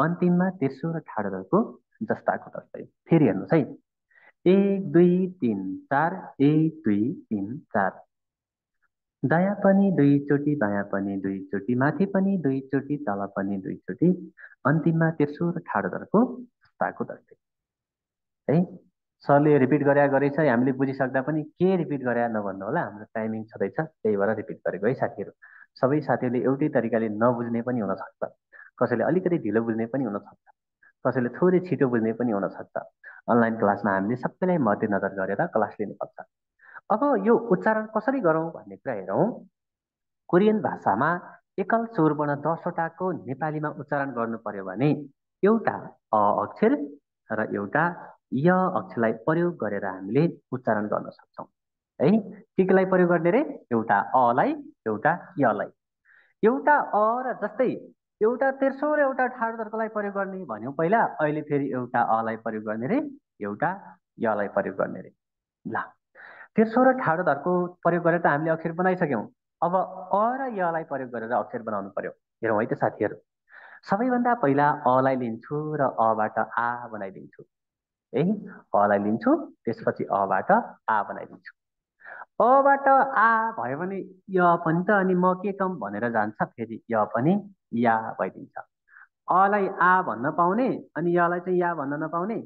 [SPEAKER 1] अन्तिममा तेस्रो र ठाडो दलको जस्ताको तस्तै। फेरि हेर्नुहोस् है। एक दुई तिन चार, एक दुई तिन चार। दायाँ पनि दुईचोटि, बायाँ पनि दुईचोटि, माथि पनि दुईचोटि, तल पनि दुईचोटि, अन्तिममा तेस्रो र ठाडो दलको जस्ताको तस्तै है। सरले रिपिट गरे गरेछ, हामीले बुझिसक्दा पनि के रिपिट गरे नभन्नु होला, हाम्रो टाइमिङ छँदैछ, त्यही भएर रिपिट गरेको है साथीहरू। सबै साथीहरूले एउटै तरिकाले नबुझ्ने पनि हुनसक्छ, कसैले अलिकति ढिलो बुझ्ने पनि हुनसक्छ, कसैले थोरै छिटो बुझ्ने पनि हुनसक्छ। अनलाइन क्लासमा हामीले सबैलाई मध्यनजर गरेर क्लास लिनुपर्छ। अब यो उच्चारण कसरी गरौँ भन्ने कुरा हेरौँ। कोरियन भाषामा एकल स्वरवर्ण 10वटाको नेपालीमा उच्चारण गर्नु पर्यो भने एउटा अ अक्षर र एउटा य अक्षरलाई प्रयोग गरेर हामीले उच्चारण गर्न सक्छौँ है। के केलाई प्रयोग गर्ने रे? एउटा अलाई, एउटा यलाई। एउटा अ र जस्तै एउटा तेर्सो र एउटा ठाडो तर्कलाई प्रयोग गर्ने भन्यौँ पहिला, अहिले फेरि एउटा अलाई प्रयोग गर्ने रे, एउटा यलाई प्रयोग गर्ने रे। ल, तेर्सो र ठाडो धर्को प्रयोग गरेर त हामीले अक्षर बनाइसक्यौँ। अब अ र यलाई प्रयोग गरेर अक्षर बनाउनु पर्यो। हेरौँ है त साथीहरू। सबैभन्दा पहिला अलाई लिन्छु र अबाट आ बनाइदिन्छु है। अलाई लिन्छु, त्यसपछि अबाट आ बनाइदिन्छु। अबाट आ भयो भने य पनि त, अनि म के कम भनेर जान्छ, फेरि य पनि या भइदिन्छ। अलाई आ भन्न पाउने अनि यलाई चाहिँ या भन्न नपाउने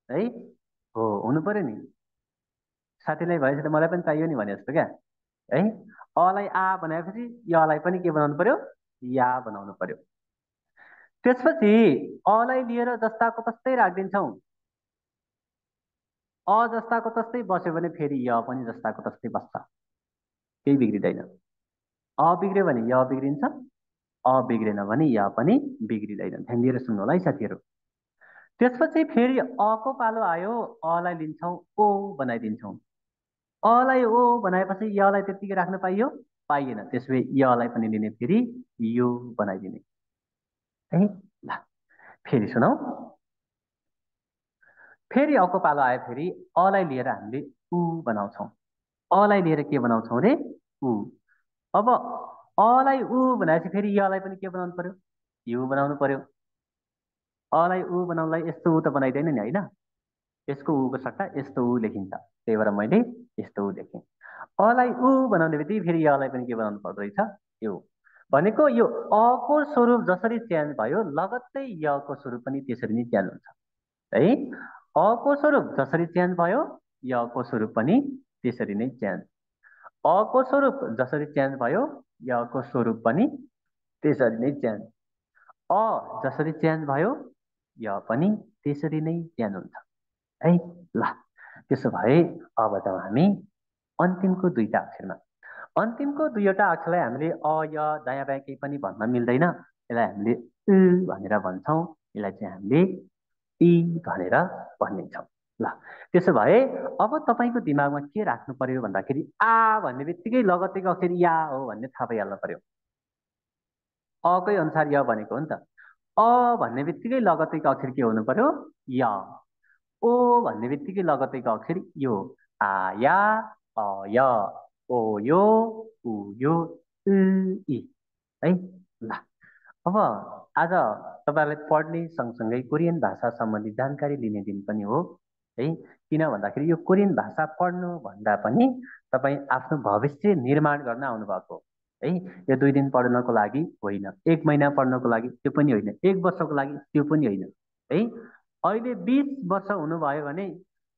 [SPEAKER 1] है। हो, हुनु पर्यो नि। साथीलाई भएछ त मलाई पनि चाहियो नि भने जस्तो क्या है। अलाई आ बनाएपछि यलाई पनि के बनाउनु पर्यो? या बनाउनु पर्यो। त्यसपछि अलाई लिएर जस्ताको तस्तै राखिदिन्छौँ। अ जस्ताको तस्तै बस्यो भने फेरि य पनि जस्ताको तस्तै बस्छ, केही बिग्रिँदैन। अ बिग्रियो भने य बिग्रिन्छ, अ बिग्रेन भने य पनि बिग्रिँदैन। ध्यान दिएर सुन्नु होला है साथीहरू। त्यसपछि फेरि अको पालो आयो, अलाई लिन्छौँ, ओ बनाइदिन्छौँ। अलाई ओ बनाएपछि यलाई त्यत्तिकै राख्न पाइयो? पाइएन। त्यसो भए यलाई पनि लिने, फेरि यो बनाइदिने है। ल, फेरि सुनौ। फेरि अको पालो आयो, फेरि अलाई लिएर हामीले उ बनाउँछौँ। अलाई लिएर के बनाउँछौँ रे? उ। अब अलाई उ बनाएपछि फेरि यलाई पनि के बनाउनु पर्यो? यु बनाउनु पर्यो। अलाई उ बनाउनलाई यस्तो उ त बनाइँदैन नि होइन। यसको उको सट्टा यस्तो उ लेखिन्छ, त्यही भएर मैले यस्तो उ लेखेँ। अलाई उ बनाउने बित्तिकै फेरि यलाई पनि के बनाउनु पर्दो रहेछ? यो। भनेको यो अको स्वरूप जसरी चेन्ज भयो, लगत्तै यको स्वरूप पनि त्यसरी नै चेन्ज हुन्छ है। अको स्वरूप जसरी चेन्ज भयो, यको स्वरूप पनि त्यसरी नै चेन्ज। अको स्वरूप जसरी चेन्ज भयो, यको स्वरूप पनि त्यसरी नै चेन्ज। अ जसरी चेन्ज भयो, य पनि त्यसरी नै चेन्ज हुन्छ है। ल, त्यसो भए अब जाउँ हामी अन्तिमको दुईटा अक्षरमा। अन्तिमको दुईवटा अक्षरलाई हामीले अ य दायाँ बायाँ केही पनि भन्न मिल्दैन, यसलाई हामीले उ भनेर भन्छौँ, यसलाई चाहिँ हामीले इ भनेर भनिन्छौँ। ल, त्यसो भए अब तपाईँको दिमागमा के राख्नु पर्यो भन्दाखेरि, आ भन्ने बित्तिकै लगत्तैको अक्षर या हो भन्ने थाहा पाइहाल्नु पर्यो। अकै अनुसार य भनेको हो नि त। अ भन्ने बित्तिकै लगत्तैको अक्षर के हुनु पर्यो? य। ओ भन्ने बित्तिकै लगत्तैको अक्षर यो। आया, अय, ओ यो, उ यो, उ इ है। ल, अब आज तपाईँलाई पढ्ने सँगसँगै कोरियन भाषा सम्बन्धी जानकारी लिने दिन पनि हो है। किन भन्दाखेरि यो कोरियन भाषा पढ्नु भन्दा पनि तपाईँ आफ्नो भविष्य निर्माण गर्न आउनुभएको है। यो 2 दिन पढ्नको लागि होइन, 1 महिना पढ्नको लागि त्यो पनि होइन, 1 वर्षको लागि त्यो पनि होइन है। अहिले 20 वर्ष हुनुभयो भने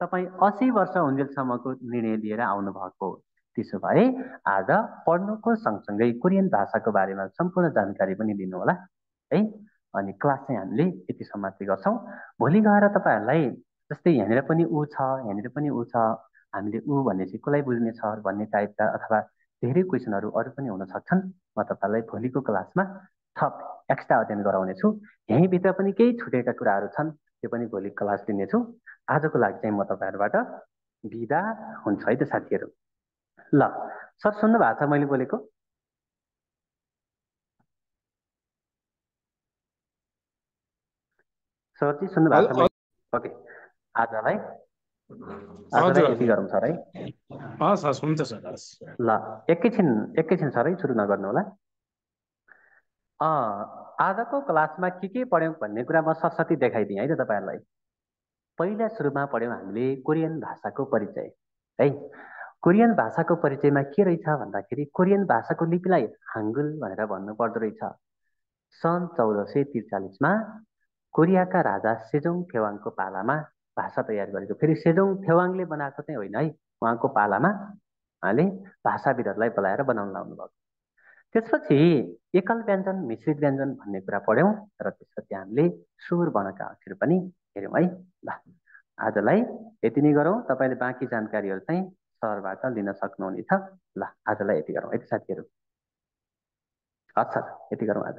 [SPEAKER 1] तपाईँ 80 वर्ष हुन्जेलसम्मको निर्णय लिएर आउनुभएको हो। त्यसो भए आज पढ्नुको सँगसँगै कोरियन भाषाको बारेमा सम्पूर्ण जानकारी पनि लिनु होला है। अनि क्लास चाहिँ हामीले यति समाप्ति गर्छौँ। भोलि गएर तपाईँहरूलाई जस्तै यहाँनिर पनि ऊ छ, यहाँनिर पनि ऊ छ, हामीले ऊ भन्ने चाहिँ कसलाई बुझ्ने छ भन्ने टाइपका अथवा धेरै क्वेसनहरू अरू पनि हुन सक्छन्। म तपाईँलाई भोलिको क्लासमा थप एक्स्ट्रा अध्ययन गराउनेछु। यहीँभित्र पनि केही छुटेका कुराहरू छन्, त्यो पनि भोलि क्लास लिनेछु। आजको लागि चाहिँ म तपाईँहरूबाट बिदा हुन्छु है त साथीहरू। ल, सर सुन्नु भएको छ मैले बोलेको? सरजी सुन्नु भएको छ? ओके, आजलाई
[SPEAKER 2] हजुर
[SPEAKER 1] यति गरौँ सर है।
[SPEAKER 2] हस् हस् हुन्छ सर हस्।
[SPEAKER 1] ल एकैछिन सर है, सुरु नगर्नु होला। आजको क्लासमा के पढ्यौँ भन्ने कुरा म सरस्वती देखाइदिएँ है त तपाईँहरूलाई। पहिला सुरुमा पढ्यौँ हामीले कोरियन भाषाको परिचय है। कोरियन भाषाको परिचयमा के रहेछ भन्दाखेरि कोरियन भाषाको लिपिलाई हाङ्गुल भनेर भन्नु पर्दो रहेछ। सन् 1443मा कोरियाका राजा सेजोङ थेवाङको पालामा भाषा तयार गरेको। फेरि सेजोङ थेवाङले बनाएको चाहिँ होइन है, उहाँको पालामा उहाँले भाषाविदहरूलाई बोलाएर बनाउन लाउनु भएको। त्यसपछि एकल व्यञ्जन मिश्रित व्यञ्जन भन्ने कुरा पढ्यौँ र त्यसपछि हामीले स्वर वर्णका अक्षर पनि हेऱ्यौँ है। ल आजलाई यति नै गरौँ। तपाईँले बाँकी जानकारीहरू चाहिँ सरबाट लिन सक्नुहुनेछ। ल आजलाई यति गरौँ है त साथीहरू। हस् सर, यति गरौँ आज।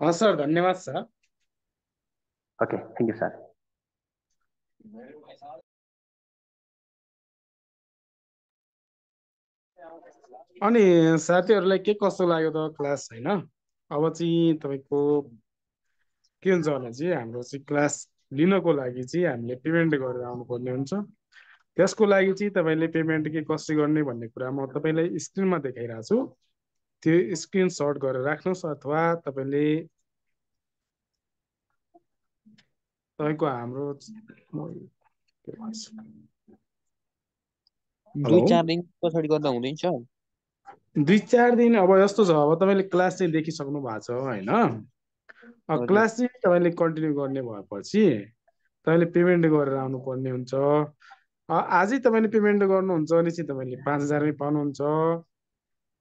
[SPEAKER 2] हस् सर, धन्यवाद sir.
[SPEAKER 1] Okay, thank you sir.
[SPEAKER 2] अनि साथीहरूलाई के कस्तो लाग्यो त क्लास होइन? अब चाहिँ तपाईँको के हुन्छ भने चाहिँ हाम्रो चाहिँ क्लास लिनको लागि चाहिँ हामीले पेमेन्ट गरेर आउनुपर्ने हुन्छ। त्यसको लागि चाहिँ तपाईँले पेमेन्ट के कसरी गर्ने भन्ने कुरा म तपाईँलाई स्क्रिनमा देखाइरहेको छु। त्यो स्क्रिनसट गरेर राख्नुहोस् अथवा तपाईँले तपाईँको हाम्रो
[SPEAKER 3] 2-4 दिन पछाडि गर्दा हुँदैन सर?
[SPEAKER 2] 2-4 दिन अब यस्तो छ, अब तपाईँले क्लास चाहिँ देखिसक्नु भएको छ होइन? क्लास चाहिँ तपाईँले कन्टिन्यू गर्ने भएपछि तपाईँले पेमेन्ट गरेर आउनुपर्ने हुन्छ। आजै तपाईँले पेमेन्ट गर्नुहुन्छ भने चाहिँ तपाईँले 5000मै पाउनुहुन्छ।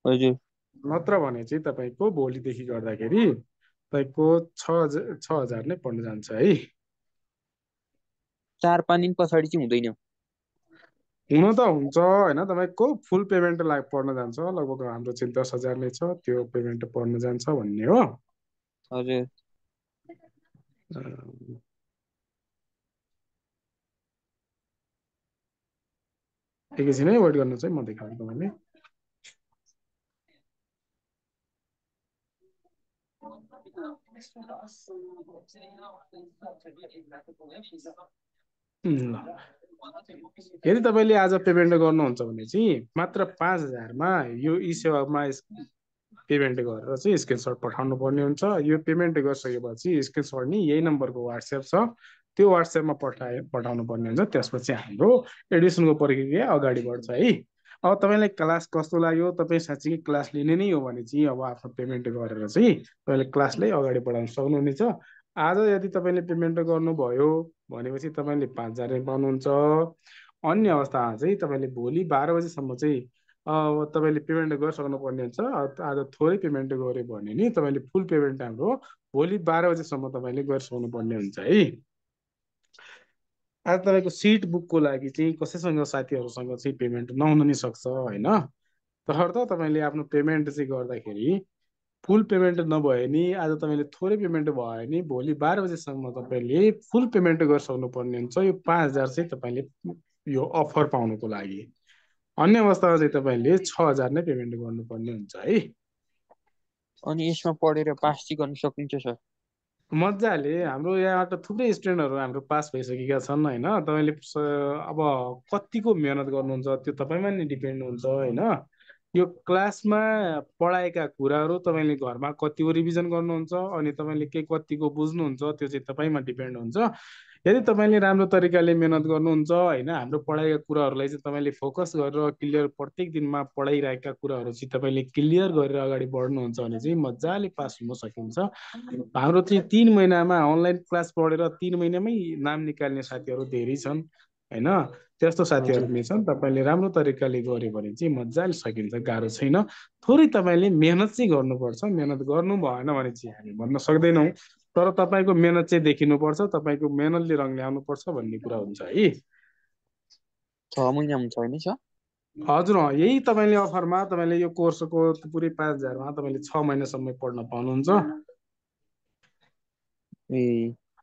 [SPEAKER 3] हजुर।
[SPEAKER 2] नत्र भने चाहिँ तपाईँको भोलिदेखि गर्दाखेरि तपाईँको 6000 नै पर्न जान्छ है।
[SPEAKER 3] 4-5 दिन पछाडि चाहिँ हुँदैन?
[SPEAKER 2] हुन त हुन्छ होइन, तपाईँको फुल पेमेन्ट पर्न जान्छ। लगभग हाम्रो चाहिँ 10,000 नै छ, त्यो पेमेन्ट पर्न जान्छ भन्ने हो।
[SPEAKER 3] हजुर।
[SPEAKER 2] एकैछिन है वेट गर्नु चाहिँ, म देखाउँछु तपाईँले। यदि तपाईँले आज पेमेन्ट गर्नुहुन्छ भने चाहिँ मात्र 5000मा यो ई सेवामा पेमेन्ट गरेर चाहिँ स्क्रिनसट पठाउनु पर्ने हुन्छ। यो पेमेन्ट गरिसकेपछि स्क्रिनसट नि यही नम्बरको वाट्सएप छ, त्यो वाट्सएपमा पठाउनु पर्ने हुन्छ। त्यसपछि हाम्रो एडमिसनको प्रक्रिया अगाडि बढ्छ है। अब तपाईँलाई क्लास कस्तो लाग्यो? तपाईँ साँच्चै क्लास लिने नै हो भने चाहिँ अब आफ्नो पेमेन्ट गरेर चाहिँ तपाईँले क्लासलाई अगाडि बढाउन सक्नुहुनेछ। आज यदि तपाईँले पेमेन्ट गर्नुभयो भनेपछि तपाईँले 5000 पाउनुहुन्छ। अन्य अवस्थामा चाहिँ तपाईँले भोलि 12 बजीसम्म चाहिँ तपाईँले पेमेन्ट गरिसक्नु पर्ने हुन्छ। आज थोरै पेमेन्ट गर्यो भने नि तपाईँले फुल पेमेन्ट हाम्रो भोलि 12 बजीसम्म तपाईँले गरिसक्नु पर्ने हुन्छ है। आज तपाईँको सिट बुकको लागि चाहिँ कसैसँग साथीहरूसँग चाहिँ पेमेन्ट नहुन नि सक्छ होइन। तसर्थ तपाईँले आफ्नो पेमेन्ट चाहिँ गर्दाखेरि फुल पेमेन्ट नभए नि आज तपाईँले थोरै पेमेन्ट भयो भने भोलि 12 बजीसम्म तपाईँले फुल पेमेन्ट गरिसक्नु पर्ने हुन्छ। यो 5000 चाहिँ तपाईँले यो अफर पाउनुको लागि। अन्य अवस्थामा चाहिँ तपाईँले 6000 नै पेमेन्ट गर्नुपर्ने हुन्छ है।
[SPEAKER 3] अनि यसमा पढेर पास चाहिँ गर्न सकिन्छ सर?
[SPEAKER 2] मजाले। हाम्रो यहाँबाट थुप्रै स्टुडेन्टहरू हाम्रो पास भइसकेका छन् होइन। तपाईँले अब कतिको मेहनत गर्नुहुन्छ त्यो तपाईँमा नि डिपेन्ड हुन्छ होइन। यो क्लासमा पढाएका कुराहरू तपाईँले घरमा कतिको रिभिजन गर्नुहुन्छ अनि तपाईँले के कतिको बुझ्नुहुन्छ त्यो चाहिँ तपाईँमा डिपेन्ड हुन्छ। यदि तपाईँले राम्रो तरिकाले मेहनत गर्नुहुन्छ होइन, हाम्रो पढाएका कुराहरूलाई चाहिँ तपाईँले फोकस गरेर क्लियर प्रत्येक दिनमा पढाइरहेका कुराहरू चाहिँ तपाईँले क्लियर गरेर अगाडि बढ्नुहुन्छ भने चाहिँ मजाले पास हुन सकिन्छ। हाम्रो चाहिँ 3 महिनामा अनलाइन क्लास पढेर 3 महिनामै नाम निकाल्ने साथीहरू धेरै छन् होइन। त्यस्तो साथीहरू पनि छन्। तपाईँले राम्रो तरिकाले गर्यो भने चाहिँ मजाले सकिन्छ, गाह्रो छैन। थोरै तपाईँले मेहनत चाहिँ गर्नुपर्छ। मेहनत गर्नु भएन भने चाहिँ हामी भन्न सक्दैनौँ, तर तपाईँको मेहनत चाहिँ देखिनुपर्छ, तपाईँको मेहनतले रङ ल्याउनुपर्छ भन्ने कुरा हुन्छ है।
[SPEAKER 3] 6 महिना हुन्छ होइन सर?
[SPEAKER 2] हजुर, यही तपाईँले अफरमा तपाईँले यो कोर्सको पुरै 5000मा तपाईँले 6 महिनासम्म पढ्न पाउनुहुन्छ।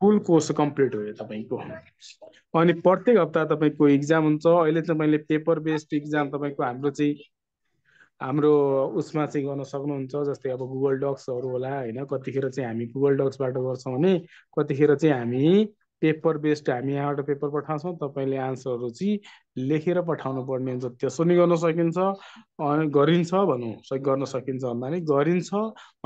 [SPEAKER 2] फुल कोर्स कम्प्लिट हो यो तपाईँको। अनि प्रत्येक हप्ता तपाईँको इक्जाम हुन्छ। अहिले तपाईँले पेपर बेस्ड इक्जाम तपाईँको हाम्रो चाहिँ हाम्रो उसमा चाहिँ गर्न सक्नुहुन्छ। जस्तै अब गुगल डक्सहरू होला होइन, कतिखेर चाहिँ हामी गुगल डक्सबाट गर्छौँ भने कतिखेर चाहिँ हामी पेपर बेस्ड, हामी यहाँबाट पेपर पठाउँछौँ, तपाईँले आन्सरहरू चाहिँ लेखेर पठाउनु पर्ने हुन्छ। त्यसो नि गर्न सकिन्छ, अनि गरिन्छ भनौँ, गर्न सकिन्छ भन्दा नि गरिन्छ।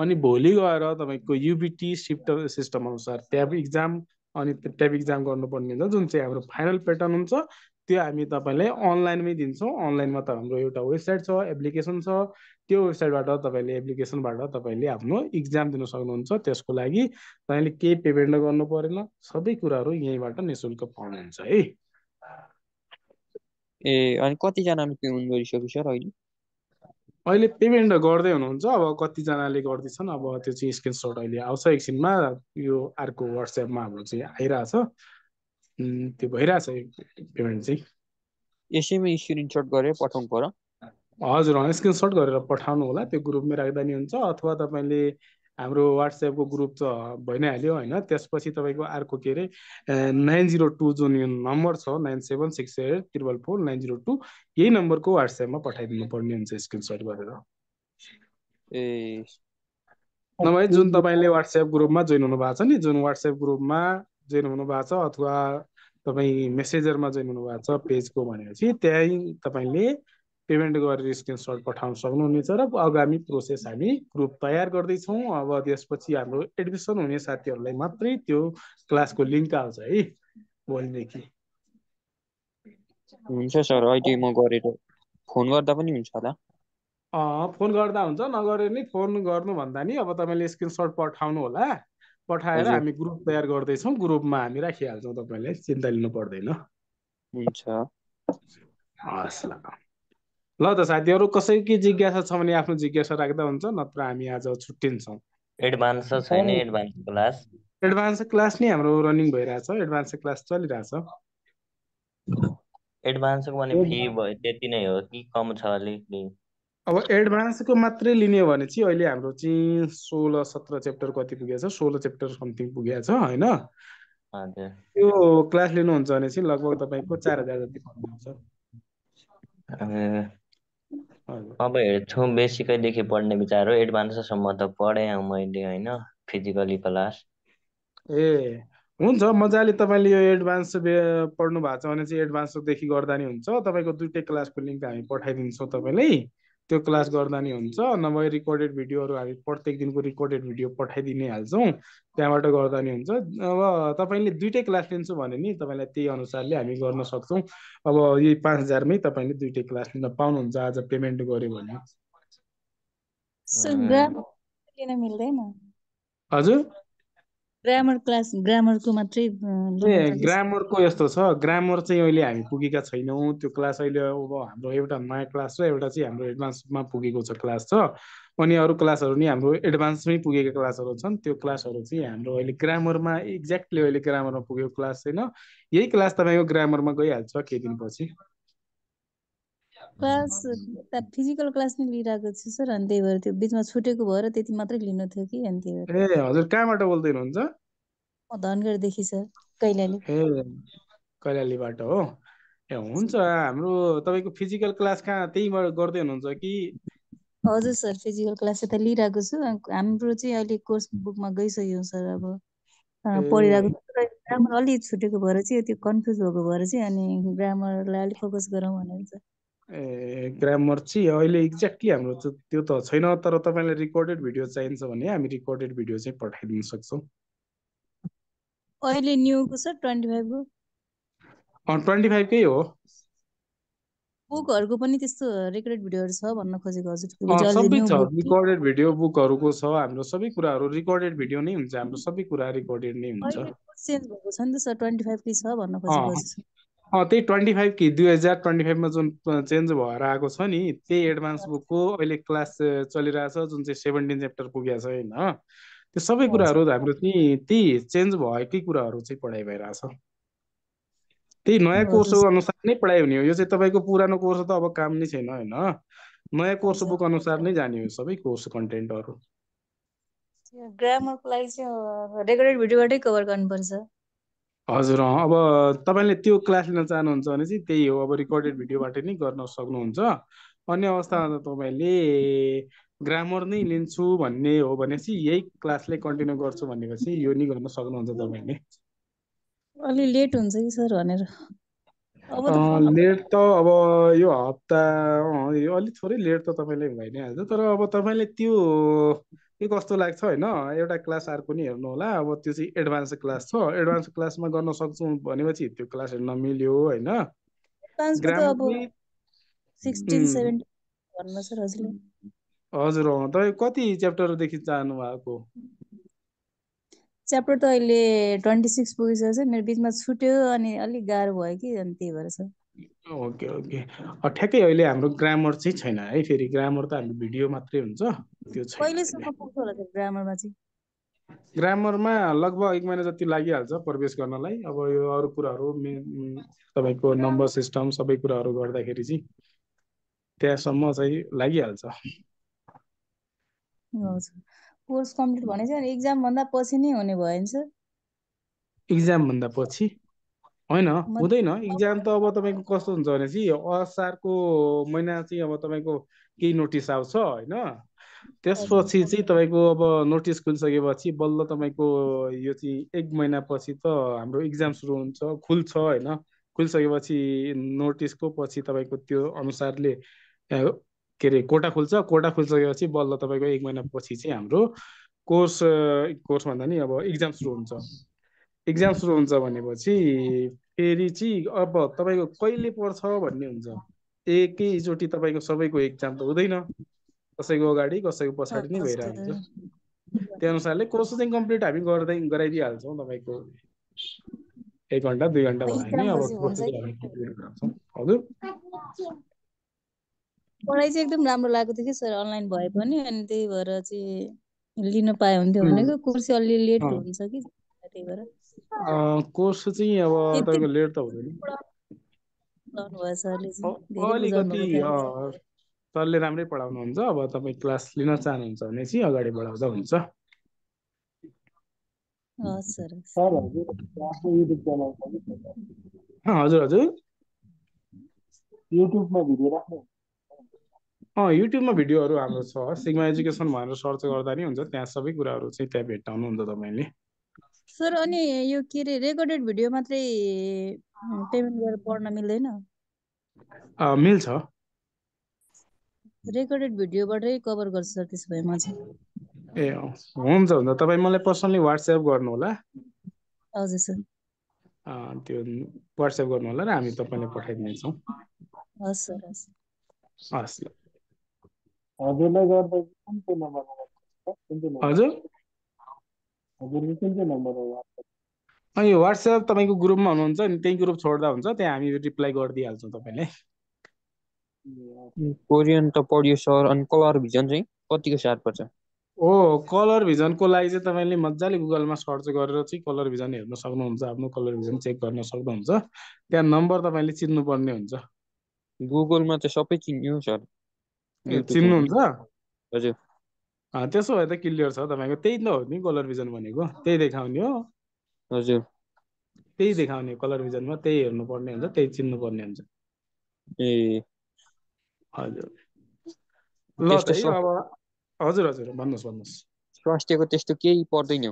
[SPEAKER 2] अनि भोलि गएर तपाईँको युबिटी सिफ्ट सिस्टम अनुसार ट्याब इक्जाम, अनि त्यो ट्याब इक्जाम गर्नुपर्ने हुन्छ, जुन चाहिँ हाम्रो फाइनल प्याटर्न हुन्छ। त्यो हामी तपाईँलाई अनलाइनमै दिन्छौँ। अनलाइनमा त हाम्रो एउटा वेबसाइट छ, एप्लिकेसन छ। त्यो वेबसाइटबाट तपाईँले, एप्लिकेसनबाट तपाईँले आफ्नो इक्जाम दिन सक्नुहुन्छ। त्यसको लागि तपाईँले केही पेमेन्ट गर्नु परेन, सबै कुराहरू यहीँबाट निःशुल्क पाउनुहुन्छ है।
[SPEAKER 3] ए अनि कतिजनाले पेमेन्ट गरिसक्यो सर अहिले?
[SPEAKER 2] अहिले पेमेन्ट गर्दै हुनुहुन्छ। अब कतिजनाले गर्दैछन्, अब त्यो चाहिँ स्क्रिनसट अहिले आउँछ एकछिनमा, यो अर्को वाट्सएपमा हाम्रो चाहिँ आइरहेछ। त्यो भइरहेछ पेमेन्ट चाहिँ।
[SPEAKER 3] यसैमा स्क्रिनसट गरेर पठाउनु पर्यो?
[SPEAKER 2] हजुर, स्क्रिनसट गरेर पठाउनु होला, त्यो ग्रुपमै राख्दा नि हुन्छ। अथवा तपाईँले हाम्रो वाट्सएपको ग्रुप त भइ नै हाल्यो होइन, त्यसपछि तपाईँको अर्को के अरे 902 जुन यो नम्बर छ 9768444902, यही नम्बरको वाट्सएपमा पठाइदिनु पर्ने हुन्छ स्क्रिनसट गरेर।
[SPEAKER 3] ए
[SPEAKER 2] नभए जुन तपाईँले वाट्सएप ग्रुपमा जोइन हुनु भएको छ नि, जुन वाट्सएप ग्रुपमा जोइन हुनु भएको छ अथवा तपाईँ मेसेजरमा जोइन हुनु भएको छ पेजको भनेपछि त्यहीँ तपाईँले पेमेन्ट गरेर स्क्रिनसट पठाउन सक्नुहुनेछ। र आगामी प्रोसेस हामी ग्रुप तयार गर्दैछौँ। अब त्यसपछि हाम्रो एडमिसन हुने साथीहरूलाई मात्रै त्यो क्लासको लिङ्क आउँछ है भोलिदेखि।
[SPEAKER 3] हुन्छ सर, अहिले म गरेर फोन गर्दा पनि हुन्छ होला?
[SPEAKER 2] फोन गर्दा हुन्छ, नगरे नि फोन गर्नुभन्दा नि अब तपाईँले स्क्रिनसट पठाउनु होला। पठाएर
[SPEAKER 3] हजुर
[SPEAKER 2] हामी ग्रुप तयार गर्दैछौँ, ग्रुपमा हामी राखिहाल्छौँ, तपाईँले चिन्ता लिनु पर्दैन।
[SPEAKER 3] हुन्छ।
[SPEAKER 2] हस् ल। ल त साथीहरू, कसैको जिज्ञासा छ भने आफ्नो जिज्ञासा राख्दा हुन्छ, नत्र हामी आज छुट्टिन्छौँ।
[SPEAKER 4] एडभान्स छैन? एडभान्स क्लास
[SPEAKER 2] एडभान्स क्लास नि हाम्रो रनिङ भइरहेछ, एडभान्स क्लास चलिरहेछ।
[SPEAKER 4] एडभान्सको भने फी भयो त्यति नै हो कि कम छ अलिकति?
[SPEAKER 2] अब एडभान्सको मात्रै लिने हो भने चाहिँ अहिले हाम्रो चाहिँ 16-17 च्याप्टर कति पुगेछ, 16 च्याप्टर समथिङ पुगेछ होइन।
[SPEAKER 4] हजुर।
[SPEAKER 2] त्यो क्लास लिनुहुन्छ भने चाहिँ लगभग तपाईँको 4000 जति पर्नुहुन्छ।
[SPEAKER 4] अब हेर्छु बेसिकैदेखि पढ्ने विचार हो, एडभान्ससम्म त पढेँ मैले होइन, फिजिकली क्लास।
[SPEAKER 2] ए हुन्छ, मजाले तपाईँले यो एडभान्स पढ्नु भएको छ भने चाहिँ एडभान्सदेखि गर्दा नि हुन्छ। तपाईँको दुइटै क्लासको लिङ्क हामी पठाइदिन्छौँ तपाईँलाई, त्यो क्लास गर्दा नि हुन्छ। नभए रिकर्डेड भिडियोहरू हामी प्रत्येक दिनको रिकर्डेड भिडियो पठाइदिनै हाल्छौँ, त्यहाँबाट गर्दा नि हुन्छ। अब तपाईँले दुइटै क्लास लिन्छु भने नि तपाईँलाई त्यही अनुसारले हामी गर्न सक्छौँ। अब यही 5000मै तपाईँले दुइटै क्लास लिन पाउनुहुन्छ आज पेमेन्ट गर्यो भने।
[SPEAKER 5] लिन मिल्दैन?
[SPEAKER 2] हजुर,
[SPEAKER 5] ग्रामर क्लास, ग्रामरको मात्रै
[SPEAKER 2] ग्रामरको यस्तो छ, ग्रामर चाहिँ अहिले हामी पुगेका छैनौँ। त्यो क्लास अहिले अब हाम्रो एउटा नयाँ क्लास छ, एउटा चाहिँ हाम्रो एडभान्समा पुगेको छ क्लास छ। अनि अरू क्लासहरू नि हाम्रो एडभान्समै पुगेका क्लासहरू छन्। त्यो क्लासहरू चाहिँ हाम्रो अहिले ग्रामरमा, एक्ज्याक्टली अहिले ग्रामरमा पुगेको क्लास छैन। यही क्लास तपाईँको ग्रामरमा गइहाल्छ केही दिनपछि।
[SPEAKER 5] क्लास फिजिकल क्लास नै लिइरहेको छु सर, अनि त्यही भएर त्यो बिचमा छुटेको भएर त्यति मात्रै लिनु थियो कि, अनि त्यही भएर।
[SPEAKER 2] ए हजुर, कहाँबाट बोल्दै हुनुहुन्छ?
[SPEAKER 5] म धनगढीदेखि सर, कैलाली।
[SPEAKER 2] ए कैलालीबाट हो? ए हुन्छ, हाम्रो तपाईँको फिजिकल क्लास कहाँ त्यहीबाट गर्दै हुनुहुन्छ कि?
[SPEAKER 5] हजुर सर, फिजिकल क्लास त लिइरहेको छु। हाम्रो चाहिँ अहिले कोर्स बुकमा गइसक्यो सर। अब पढिरहेको छु, ग्रामर अलि छुटेको भएर चाहिँ त्यो कन्फ्युज भएको भएर चाहिँ, अनि ग्रामरलाई अलिक फोकस गरौँ भनेर चाहिँ।
[SPEAKER 2] ए ग्रामर चाहिँ अहिले एक्ज्याक्टली हाम्रो त्यो त छैन, तर तपाईँलाई रिकर्डेड भिडियो चाहिन्छ भने हामी रिकर्डेड भिडियो चाहिँ पठाइदिन सक्छौँ।
[SPEAKER 5] अहिले न्यूको सर 25 को
[SPEAKER 2] 25कै हो।
[SPEAKER 5] बुकहरूको पनि त्यस्तो रेकर्डेड भिडियोहरू छ भन्न खोजेको हजुर।
[SPEAKER 2] सबै छ, रिकर्डेड भिडियो बुकहरूको छ। हाम्रो सबै कुराहरू रिकर्डेड भिडियो नै हुन्छ, हाम्रो सबै कुरा रिकर्डेड नै हुन्छ।
[SPEAKER 5] चेन्ज भएको छ नि त सर, 25 की छ भन्न खोजेको हजुर।
[SPEAKER 2] त्यही 25 कि 2025मा जुन चेन्ज भएर आएको छ नि, त्यही एडभान्स बुकको अहिले क्लास चलिरहेछ, जुन चाहिँ 17 च्याप्टर पुगेको छ होइन। त्यो सबै कुराहरू हाम्रो चाहिँ त्यही चेन्ज भएकै कुराहरू चाहिँ पढाइ भइरहेछ। त्यही नयाँ कोर्सको अनुसार नै पढाइ हुने हो। यो चाहिँ तपाईँको पुरानो कोर्स त अब काम नै छैन होइन, नयाँ कोर्स बुक अनुसार नै जाने हो सबै कोर्स कन्टेन्टहरू।
[SPEAKER 5] ग्रामरको लागि चाहिँ रेकर्डेड भिडियोबाटै कभर गर्नुपर्छ।
[SPEAKER 2] हजुर, अब तपाईँले त्यो क्लास लिन चाहनुहुन्छ भने चाहिँ त्यही हो, अब रिकर्डेड भिडियोबाट नै गर्न सक्नुहुन्छ। अन्य अवस्थामा त तपाईँले ग्रामर नै लिन्छु भन्ने हो भनेपछि यही क्लासले कन्टिन्यू गर्छु भनेपछि यो नि गर्न सक्नुहुन्छ तपाईँले।
[SPEAKER 5] अलि लेट हुन्छ कि सर भनेर अब त
[SPEAKER 2] लेट त अब यो हप्ता यो अलिक थोरै लेट त तपाईँले भइ नै हाल्छ, तर अब तपाईँले त्यो के कस्तो लाग्छ होइन, एउटा क्लास अर्को नि हेर्नु होला। अब त्यो चाहिँ एडभान्स क्लास छ, एडभान्स क्लासमा गर्न सक्छौँ भनेपछि त्यो क्लास हेर्न मिल्यो होइन।
[SPEAKER 5] एडभान्सको त अब
[SPEAKER 2] ग्रामरले
[SPEAKER 5] 16 17 भन्नु सर हजुरले।
[SPEAKER 2] हजुर तपाईँ कति च्याप्टरदेखि चाहनु भएको?
[SPEAKER 5] च्याप्टर त अहिले 26 पुगिसकेको छ, मेरो बिचमा छुट्यो अनि अलिक गाह्रो भयो कि अनि त्यही भएर सर।
[SPEAKER 2] ओके ओके ठ्याक्कै अहिले हाम्रो ग्रामर चाहिँ छैन है, फेरि ग्रामर त हाम्रो भिडियो मात्रै हुन्छ, त्यो छैन अहिले।
[SPEAKER 5] कहिलेसम्म पुग्छ होला सर ग्रामरमा चाहिँ?
[SPEAKER 2] ग्रामरमा लगभग 1 महिना जति लागिहाल्छ प्रवेश गर्नलाई। अब यो अरू कुराहरू तपाईँको नम्बर सिस्टम सबै कुराहरू गर्दाखेरि चाहिँ त्यहाँसम्म चाहिँ लागिहाल्छ।
[SPEAKER 5] हजुर, कोर्स कम्प्लिट भने चाहिँ एक्जाम भन्दा पछि नै हुने भयो नि सर?
[SPEAKER 2] इक्जाम भन्दा पछि होइन, हुँदैन। इक्जाम त अब तपाईँको कस्तो हुन्छ भने चाहिँ असारको महिना चाहिँ अब तपाईँको केही नोटिस आउँछ होइन, त्यसपछि चाहिँ तपाईँको अब नोटिस खुलिसकेपछि बल्ल तपाईँको यो चाहिँ 1 महिनापछि त हाम्रो इक्जाम सुरु हुन्छ, खुल्छ होइन। खुलिसकेपछि नोटिसको पछि तपाईँको त्यो अनुसारले के अरे कोटा खुल्छ, कोटा खुलिसकेपछि बल्ल तपाईँको 1 महिनापछि चाहिँ हाम्रो कोर्स भन्दा नि अब इक्जाम सुरु हुन्छ। इक्जाम सुरु हुन्छ भनेपछि फेरि चाहिँ अब तपाईँको कहिले पर्छ भन्ने हुन्छ। एकैचोटि तपाईँको सबैको इक्जाम त हुँदैन, कसैको अगाडि कसैको पछाडि नै भइरहेको हुन्छ। त्यो अनुसारले कोर्स चाहिँ कम्प्लिट हामी गराइदिइहाल्छौँ तपाईँको 1 घन्टा 2 घन्टा भयो भने अब कोर्स चाहिँ हामी कम्प्लिट गराउँछौँ। हजुर,
[SPEAKER 5] पढाइ चाहिँ एकदम राम्रो लागेको थियो कि सर, अनलाइन भए पनि, अनि त्यही भएर चाहिँ लिन पाए हुन्थ्यो भनेको। कोर्स चाहिँ अलि लेट हुन्छ कि त्यही भएर
[SPEAKER 2] कोर्स चाहिँ अब तपाईँको लेट त हुँदैन,
[SPEAKER 5] भयो सरले चाहिँ धेरै
[SPEAKER 2] अलिकति
[SPEAKER 5] बुझाउनु
[SPEAKER 2] सरले राम्रै पढाउनुहुन्छ। अब तपाईँ क्लास लिन चाहनुहुन्छ भने चाहिँ अगाडि बढाउँदा हुन्छ।
[SPEAKER 5] सर।
[SPEAKER 2] हजुर हजुर, युट्युबमा भिडियो राख्नु? युट्युबमा भिडियोहरू हाम्रो छ, सिग्मा एजुकेसन भनेर सर्च गर्दा नि हुन्छ, त्यहाँ सबै कुराहरू चाहिँ त्यहाँ भेट्टाउनुहुन्छ तपाईँले।
[SPEAKER 5] सर अनि यो के अरे रेकर्डेड भिडियो मात्रै पेमेन्ट गरेर पढ्न मिल्दैन?
[SPEAKER 2] मिल्छ,
[SPEAKER 5] रेकर्डेड भिडियोबाटै कभर गर्छु सर त्यसो भए म चाहिँ।
[SPEAKER 2] ए हुन्छ हुन्छ, तपाईँ मलाई पर्सनली वाट्सएप गर्नु होला।
[SPEAKER 5] हजुर सर।
[SPEAKER 2] त्यो वाट्सएप गर्नु होला र हामी तपाईँलाई पठाइदिनेछौँ।
[SPEAKER 5] हस् सर हस्।
[SPEAKER 2] हस् ल। हजुरलाई गर्दा कुन चाहिँ नम्बर? हजुर, हजुरको कुन चाहिँ नम्बर हो वाट्सएप? यो वाट्सएप तपाईँको ग्रुपमा हुनुहुन्छ नि, त्यही ग्रुप छोड्दा हुन्छ, त्यहाँ हामी रिप्लाई गरिदिइहाल्छौँ तपाईँलाई।
[SPEAKER 3] कोरियन त पढ्यो सर, अनि कलर भिजन चाहिँ कतिको साह्रो पर्छ?
[SPEAKER 2] कलर भिजनको लागि चाहिँ तपाईँले मजाले गुगलमा सर्च गरेर चाहिँ कलर भिजन हेर्न सक्नुहुन्छ, आफ्नो कलर भिजन चेक गर्न सक्नुहुन्छ। त्यहाँ नम्बर तपाईँले चिन्नुपर्ने हुन्छ।
[SPEAKER 3] गुगलमा त सबै चिन्यो सर।
[SPEAKER 2] चिन्नुहुन्छ?
[SPEAKER 3] हजुर,
[SPEAKER 2] त्यसो भए त क्लियर छ तपाईँको। त्यही त हो नि कलर भिजन भनेको, त्यही देखाउने हो।
[SPEAKER 3] हजुर,
[SPEAKER 2] त्यही देखाउने कलर भिजनमा, त्यही हेर्नुपर्ने हुन्छ, त्यही चिन्नुपर्ने हुन्छ।
[SPEAKER 3] ए
[SPEAKER 2] हजुर, ल त है अब। हजुर हजुर, भन्नुहोस्।
[SPEAKER 3] स्वास्थ्यको त्यस्तो केही पर्दैन?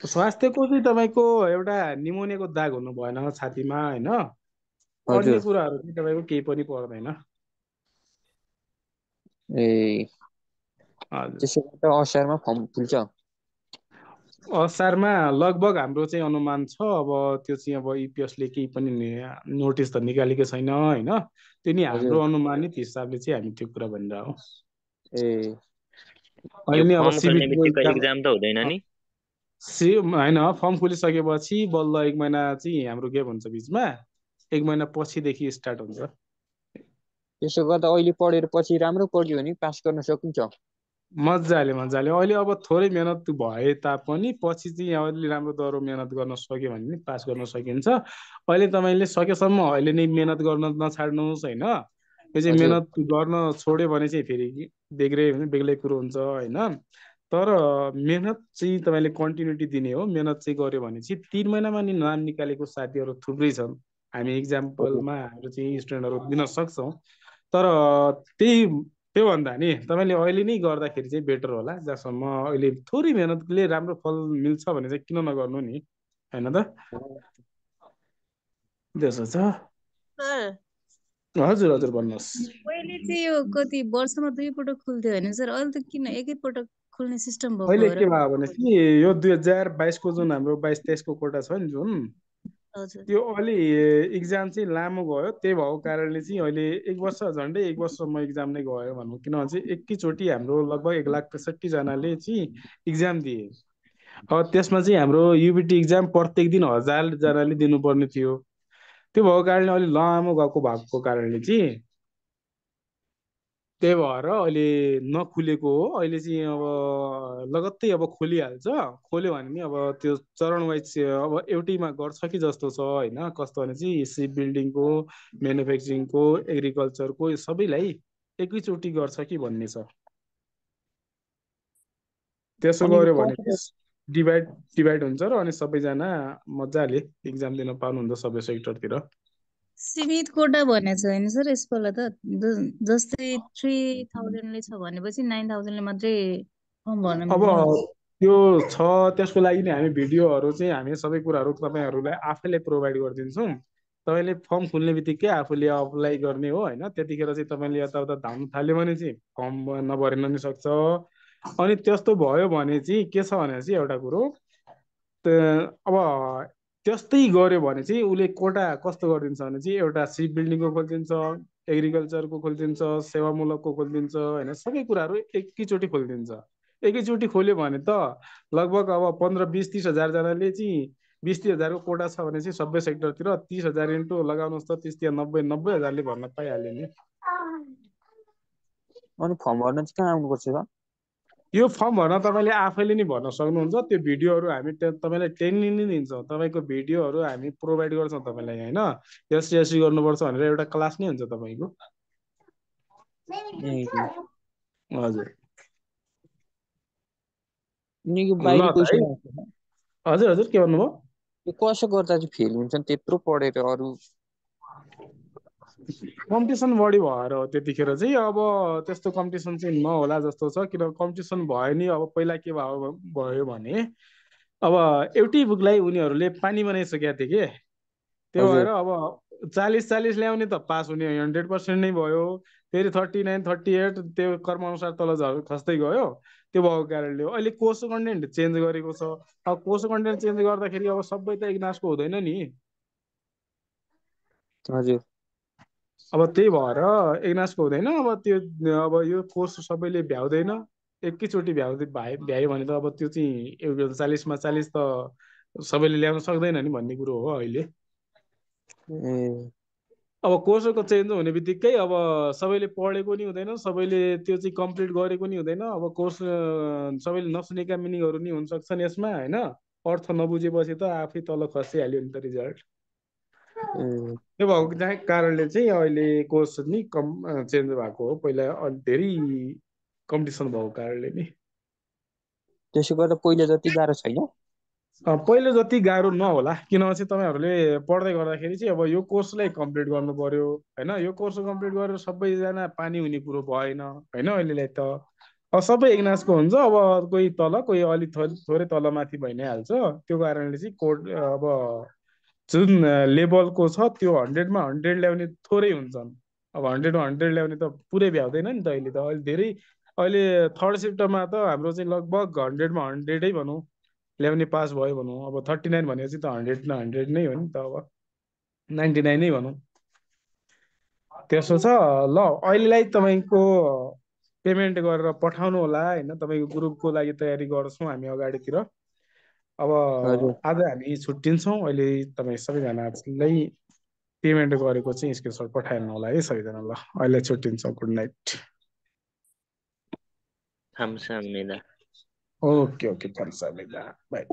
[SPEAKER 2] स्वास्थ्यको चाहिँ तपाईँको एउटा निमोनियाको दाग हुनु भएन छातीमा होइन, अन्य कुराहरू चाहिँ तपाईँको केही पनि पर्दैन।
[SPEAKER 3] ए त्यसो भए त असारमा फर्म खुल्छ?
[SPEAKER 2] असारमा लगभग हाम्रो चाहिँ अनुमान छ। अब त्यो चाहिँ अब इपिएसले केही पनि नोटिस त निकालेको छैन होइन, त्यो नि हाम्रो अनुमानित हिसाबले चाहिँ हामी त्यो कुरा भनिरहेको।
[SPEAKER 3] ए
[SPEAKER 2] अहिले नि अब
[SPEAKER 4] एक्जाम त हुँदैन नि?
[SPEAKER 2] होइन, फर्म खुलिसकेपछि बल्ल 1 महिना चाहिँ हाम्रो ग्याप हुन्छ बिचमा, 1 महिना पछिदेखि स्टार्ट हुन्छ।
[SPEAKER 3] त्यसो गर्दा अहिले पढेर पछि राम्रो पढ्यो भने पास गर्न सकिन्छ?
[SPEAKER 2] मजाले अहिले अब थोरै मेहनत भए तापनि पछि चाहिँ अलि राम्रो दह्रो मेहनत गर्न सक्यो भने नि पास गर्न सकिन्छ। अहिले तपाईँले सकेसम्म अहिले नै मेहनत गर्न नछाड्नुहोस् होइन। यो चाहिँ मेहनत गर्न छोड्यो भने चाहिँ फेरि बेग्लै कुरो हुन्छ होइन। तर मेहनत चाहिँ तपाईँले कन्टिन्युटी दिने हो। मेहनत चाहिँ गर्यो भने चाहिँ 3 महिनामा नि नाम निकालेको साथीहरू थुप्रै छन्। हामी इक्जाम्पलमा हाम्रो चाहिँ स्टुडेन्टहरू दिन सक्छौँ। तर त्यही त्योभन्दा नि तपाईँले अहिले नै गर्दाखेरि चाहिँ बेटर होला, जहाँसम्म अहिले थोरै मेहनतले राम्रो फल मिल्छ भने चाहिँ किन नगर्नु नि, होइन त? त्यसो छ।
[SPEAKER 5] सर
[SPEAKER 2] हजुर हजुर भन्नुहोस्।
[SPEAKER 5] पहिले चाहिँ यो कति वर्षमा 2 पटक खुल्थ्यो होइन सर, अहिले त किन एकै पटक खुल्ने सिस्टम भएको
[SPEAKER 2] अहिले
[SPEAKER 5] हो र?
[SPEAKER 2] के भयो भनेपछि यो 2022 को जुन हाम्रो 22-23 को कोटा छ नि जुन,
[SPEAKER 5] हजुर
[SPEAKER 2] त्यो अलि इक्जाम चाहिँ लामो गयो, त्यही भएको कारणले चाहिँ अहिले 1 वर्ष झन्डै 1 वर्षसम्म इक्जाम नै गयो भनौँ। किनभने चाहिँ एकैचोटि हाम्रो लगभग 1,63,000 चाहिँ इक्जाम दिए। अब त्यसमा चाहिँ हाम्रो युबिटी इक्जाम प्रत्येक दिन 1,000जनाले दिनुपर्ने थियो। त्यो भएको कारणले अलिक लामो भएको कारणले चाहिँ त्यही भएर अहिले नखुलेको हो। अहिले चाहिँ अब लगत्तै अब खोलिहाल्छ, खोल्यो भने नि अब त्यो चरण वाइज अब एउटैमा गर्छ कि जस्तो छ होइन। कस्तो भने चाहिँ सिप बिल्डिङको, म्यानुफ्याक्चरिङको, एग्रिकल्चरको यो सबैलाई एकैचोटि गर्छ कि भन्ने छ। त्यसो
[SPEAKER 3] अनि
[SPEAKER 2] गर्यो भने चाहिँ डिभाइड डिभाइड हुन्छ र अनि सबैजना मजाले इक्जाम दिन पाउनुहुन्छ सबै सेक्टरतिर।
[SPEAKER 5] सीमित कोटा भनेको छ होइन सर यसपालि त? जस्तै 3,000ले छ भनेपछि 9,000ले मात्रै फर्म भर्न
[SPEAKER 2] अब
[SPEAKER 5] मिल्ने।
[SPEAKER 2] त्यो छ, त्यसको लागि नि हामी भिडियोहरू चाहिँ हामी सबै कुराहरू तपाईँहरूलाई आफैले प्रोभाइड गरिदिन्छौँ। तपाईँले फर्म खुल्ने बित्तिकै आफूले अप्लाई गर्ने हो होइन। त्यतिखेर चाहिँ तपाईँले यताउता धाउनु थाल्यो भने चाहिँ फर्म नभरिन नि सक्छ। अनि त्यस्तो भयो भने चाहिँ के छ भने चाहिँ एउटा कुरो अब त्यस्तै गर्यो भने चाहिँ उसले कोटा कस्तो गरिदिन्छ भने चाहिँ एउटा सिप बिल्डिङको खोलिदिन्छ, एग्रिकल्चरको खोलिदिन्छ, सेवामूलकको खोलिदिन्छ होइन। सबै कुराहरू एकैचोटि खोलिदिन्छ। एकैचोटि खोल्यो भने त लगभग अब 15-20-30 हजारजनाले चाहिँ 20-30 हजारको कोटा छ भने चाहिँ सबै सेक्टरतिर 30,000 इन्टु लगाउनुहोस् त 30-90-90 हजारले भर्न पाइहाल्यो नि।
[SPEAKER 3] अनि फर्म भर्न चाहिँ कहाँ आउनुपर्छ त?
[SPEAKER 2] यो फर्म भर्न तपाईँले आफैले नि भर्न सक्नुहुन्छ। त्यो भिडियोहरू हामी तपाईँलाई ट्रेनिङ नै दिन्छौँ। तपाईँको भिडियोहरू हामी प्रोभाइड गर्छौँ तपाईँलाई होइन। एससी गर्नुपर्छ भनेर एउटा क्लास नै हुन्छ तपाईँको।
[SPEAKER 3] ए
[SPEAKER 2] हजुर
[SPEAKER 3] अनि यो
[SPEAKER 2] ल
[SPEAKER 3] बाहिरी
[SPEAKER 2] त है।
[SPEAKER 3] क्वेसन आउँछ,
[SPEAKER 2] हजुर हजुर के भन्नुभयो?
[SPEAKER 3] यो कसो गर्दा चाहिँ फेल हुन्छन् त्यत्रो पढेर? अरू
[SPEAKER 2] कम्पिटिसन बढी भएर हो त्यतिखेर चाहिँ। अब त्यस्तो कम्पिटिसन चाहिँ नहोला जस्तो छ। किन कम्पिटिसन भयो नि, अब पहिला के भयो भने अब एउटै बुकलाई उनीहरूले पानी बनाइसकेका थिए के। त्यो भएर
[SPEAKER 3] हजुर
[SPEAKER 2] अब 40-40 ल्याउने त पास हुने 100% नै भयो। फेरि 39-38 त्यो कर्मअनुसार तल खस्दै गयो। त्यो भएको कारणले हो अहिले कोर्सको कन्टेन्ट चेन्ज गरेको छ। अब कोर्सको कन्टेन्ट चेन्ज गर्दाखेरि अब सबै त इग्नासको हुँदैन नि।
[SPEAKER 3] हजुर
[SPEAKER 2] अब त्यही भएर इग्नासको हुँदैन। अब त्यो अब यो कोर्स सबैले भ्याउँदैन। एकैचोटि भ्यायो भने त अब त्यो चाहिँ 40मा 40 त सबैले ल्याउन सक्दैन नि भन्ने कुरो हो अहिले।
[SPEAKER 3] ए
[SPEAKER 2] अब कोर्सको चेन्ज हुने बित्तिकै अब सबैले पढेको नि हुँदैन, सबैले त्यो चाहिँ कम्प्लिट गरेको नि हुँदैन। अब कोर्स सबैले नसुनेका मिनिङहरू नि हुन सक्छन् यसमा होइन। अर्थ नबुझेपछि त आफै तल खसिहाल्यो नि त रिजल्ट।
[SPEAKER 3] ए
[SPEAKER 2] त्यो भएको कारणले चाहिँ अहिले कोर्स नि चेन्ज भएको हो। पहिला धेरै कम्पिटिसन भएको कारणले नि।
[SPEAKER 3] त्यसो गर्दा पहिले जति गाह्रो छैन?
[SPEAKER 2] पहिले जति गाह्रो नहोला। किनभने चाहिँ तपाईँहरूले पढ्दै गर्दाखेरि चाहिँ अब यो कोर्सलाई कम्प्लिट गर्नु पर्यो होइन। यो कोर्स कम्प्लिट गरेर सबैजना पानी हुने कुरो भएन होइन। अहिलेलाई त अब सबै इग्नासको हुन्छ। अब कोही तल कोही अलिक थोरै तल माथि भइ नै हाल्छ। त्यो कारणले चाहिँ कोड अब जुन लेभलको छ त्यो 100मा 100 ल्याउने थोरै हुन्छन्। अब 100मा 100 ल्याउने त पुरै भ्याउँदैन नि त अहिले त। अहिले धेरै अहिले थर्ड सिफ्टमा त हाम्रो चाहिँ लगभग 100मा 100 भनौँ ल्याउने पास भयो भनौँ। अब 39 भनेपछि त 100मा 100 नै हो नि त। अब 99 नै भनौँ। त्यसो छ। ल अहिलेलाई तपाईँको पेमेन्ट गरेर पठाउनु होला होइन। तपाईँको ग्रुपको लागि तयारी गर्छौँ हामी अगाडितिर। अब
[SPEAKER 3] हजुर
[SPEAKER 2] आज हामी छुट्टिन्छौँ। अहिले तपाईँ सबैजनालाई पेमेन्ट गरेको चाहिँ स्क्रिनसट पठाइदिनु होला है सबैजना। ल अहिले छुट्टिन्छौँ। Good night.
[SPEAKER 4] 감사합니다.
[SPEAKER 2] Okay okay, 감사합니다. By.